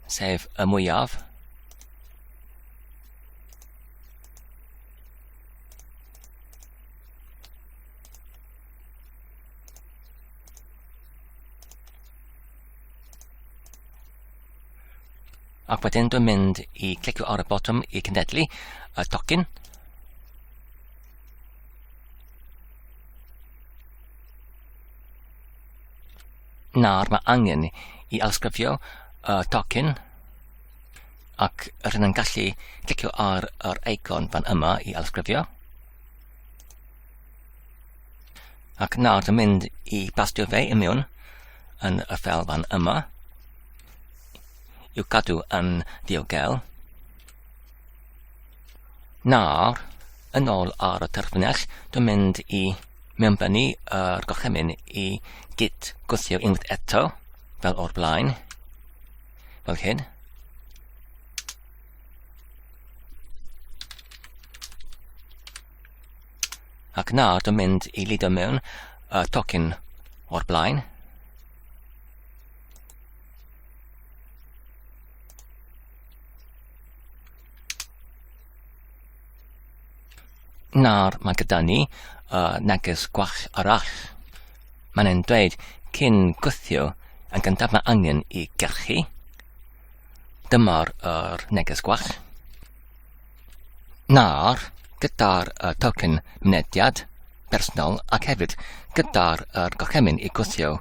sef y mwyaf. Ac wedyn dwi'n mynd i clicio ar y botwm i cynhedlu y tocyn. Nawr mae angen i ailsgrifio y tocyn ac rydyn yn gallu clicio ar yr eicon fan yma i ailsgrifio. Ac nawr dwi'n mynd i bastio fe i mewn yn y ffel fan yma i'w cadw yn ddiogel. Nawr, yn ôl ar y terfynell, dwi'n mynd i mewnbynnu yr gorchymyn i git gwthio unwaith eto, fel o'r blaen, fel hyn. Ac nawr dwi'n mynd i lido mewn y tocyn o'r blaen. Nawr mae gyda ni uh, neges gwall arall. Mae'n e'n dweud cyn gwthio yn gyntaf mae angen i gyrchu. Dyma'r er neges gwall. Nawr, gyda'r uh, tocyn mynediad personol ac hefyd gyda'r er gorchymyn i gwthio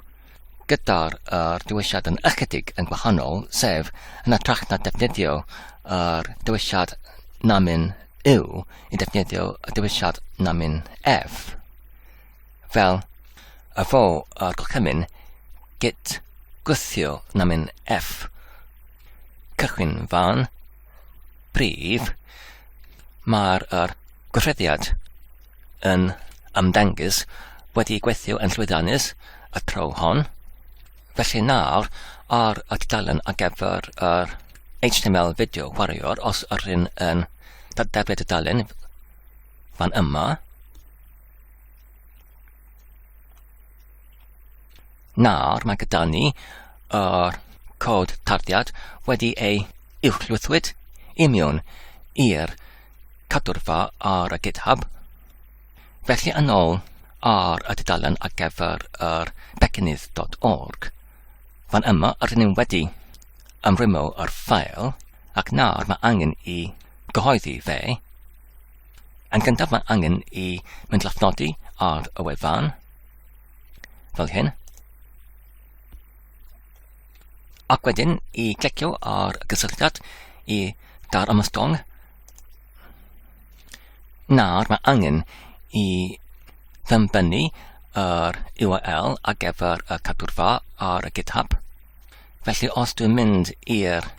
gyda'r yr dewisiad yn ychydig yn gwahanol, sef yn hytrach na defnyddio yr dewisiad namyn U i defnyddio y dewisiad namyn F. Fel y fo yr gorchymyn git gwthio namyn F cychwyn fan prif, mae'r yr gweithrediad yn ymddengys wedi gweithio yn llwyddiannus y tro hon. Felly nawr, ar y tudalen ar gyfer yr HTML fideo chwaraewr, os ydyn yn dadebru tudalen fan yma, nawr mae gyda ni yr cod tarddiad wedi ei uwchlwythwyd i mewn i'r cadwrfa ar y GitHub. Felly yn ôl ar y tudalen ar gyfer yr becynnydd.org. Fan yma rydyn ni wedi ymrwymo yr ffael ac nawr mae angen i gyhoeddi fe. Yn gyntaf mae angen i mynd lofnodi ar y wefan, fel hyn. Ac wedyn i glicio ar y gysylltiad i dar ymostwng. Nawr mae angen i ddymbynnu yr URL ar gyfer y cadwrfa ar y GitHub. Felly os dwi'n mynd i'r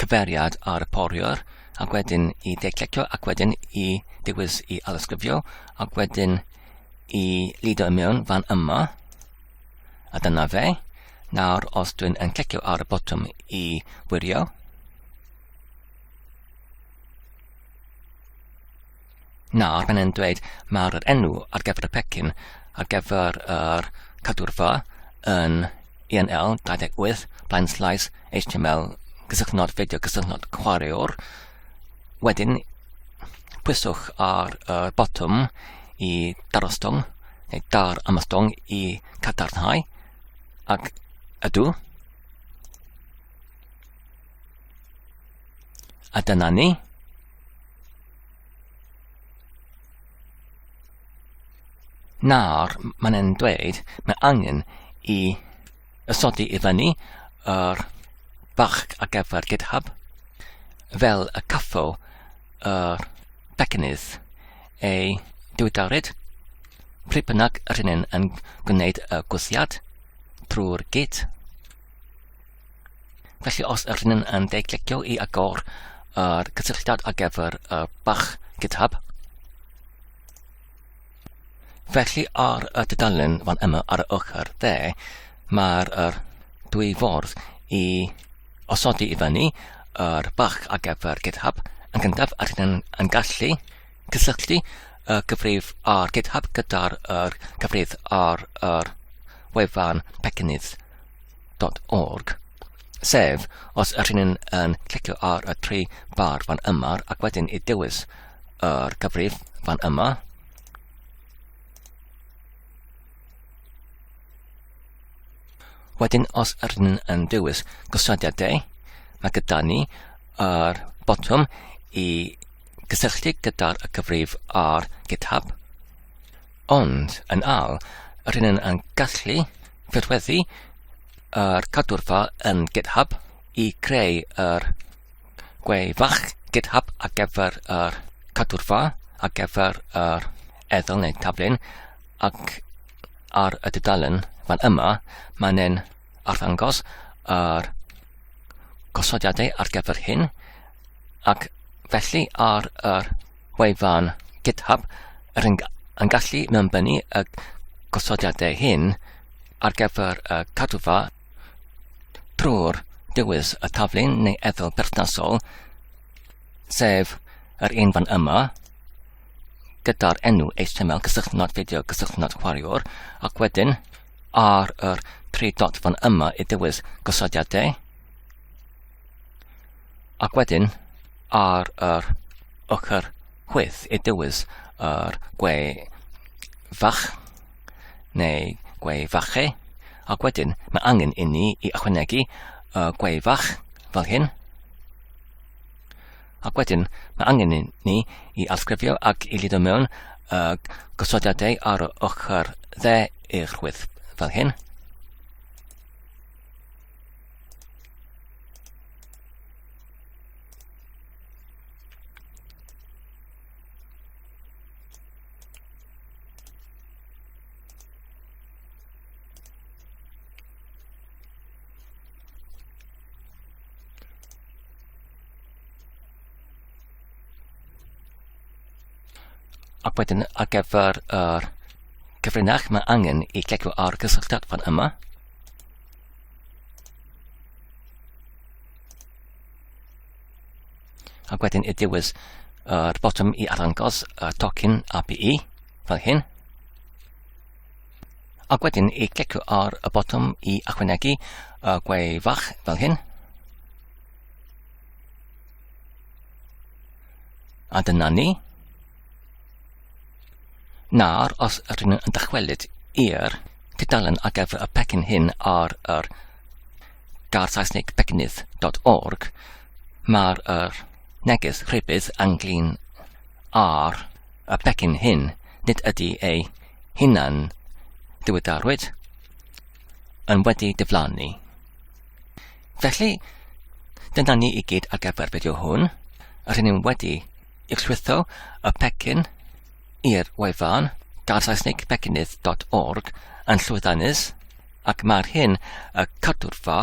cyfeiriad ar y poriwr ac wedyn i dde-clicio ac wedyn i dewis i alysgrifio ac wedyn i lido i mewn fan yma a dyna fe. Nawr os dwi'n yn clicio ar y botwm i wirio, Nawr mae'n e'n dweud mae'r enw ar gyfer y pecyn ar gyfer yr cadwrfa yn ENL 28 blaen slaes HTML gysylltnod fideo gysylltnod chwaraewr. Wedyn pwyswch ar y botwm i darostwng neu dar ymostwng i cadarnhau ac ydw. A dyna ni. Nawr, mae'n e'n dweud, mae angen i ysodi i fyny yr bach ar gyfer GitHub fel y caffo yr becnydd ei diweddaryd pryd bynnag yr hyn yn gwneud y gwthiad trwy'r git. Felly os yr hyn yn de-clicio i agor yr cysylltiad ar gyfer y bach GitHub, Felly ar y dudalen fan yma ar y ochr dde, mae'r yr dwy ffordd i osodi i fyny yr bach ar gyfer GitHub. Yn gyntaf, rydyn yn, yn gallu cysylltu y cyfrif ar GitHub gyda'r yr cyfrif ar yr wefan pecynnydd.org, sef os ydyn yn, yn clicio ar y tri bar fan yma ac wedyn i dewis yr cyfrif fan yma. Wedyn os ydyn yn dewis gosodiadau, mae gyda ni yr botwm i gysylltu gyda'r cyfrif ar GitHub. Ond yn al, rydyn yn gallu ffurfweddu yr cadwrfa yn GitHub i creu yr Gwe fach GitHub ar gyfer yr cadwrfa, ar gyfer yr erthygl neu taflen, ac ar y dudalen fan yma, mae'n e'n arddangos yr gosodiadau ar gyfer hyn, ac felly ar yr wefan GitHub, yr yn, yn gallu mewnbynnu y gosodiadau hyn ar gyfer y cadwfa Trwy'r dewis y taflen neu erthygl berthnasol, sef yr un fan yma, gyda'r enw HTML cysylltnod fideo cysylltnod chwaraewr, ac wedyn ar yr tri dot fan yma i dewis gosodiadau, ac wedyn ar yr ochr chwith i dewis yr gwe fach neu gwe fache, ac wedyn mae angen i ni i ychwanegu y gwe fach fel hyn. Ac wedyn mae angen i ni i alsgrifio ac i ludo mewn y gosodiadau ar y ochr dde i'r chwith fel hyn. Ac wedyn ar gyfer yr cyfrinach mae angen i clicio ar gysylltiad fan yma. Ac wedyn i dewis yr botwm i arddangos y tocyn API fel hyn. Ac wedyn i clicio ar y botwm i ychwanegu y gwe fach fel hyn. A dyna ni. Nawr, os ydyn yn dychwelyd i'r tudalen ar gyfer y pecyn hyn ar yr gair Saesneg pecynnydd.org, mae'r yr neges rhybudd ynglyn â'r y pecyn hyn nid ydy ei hunan ddiweddarwyd yn wedi diflannu. Felly, dyna ni i gyd ar gyfer fideo hwn. Rydyn ni wedi uwchlwytho y pecyn i'r wefan gair Saesneg pecynnydd.org yn llwyddiannus ac mae'r hyn y cadwrfa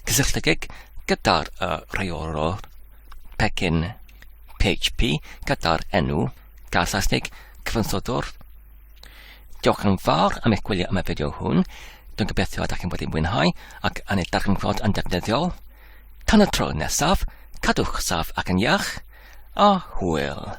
cysylltiedig gyda'r y rheolwr pecyn PHP gyda'r enw gair Saesneg cyfansoddwr. Diolch yn fawr am eich gwylio am y fideo hwn. Dwi'n gobeithio ydych chi'n wedi mwynhau ac yn ei darganfod yn defnyddiol. Tan y tro nesaf, cadwch saff ac yn iach, a hwyl!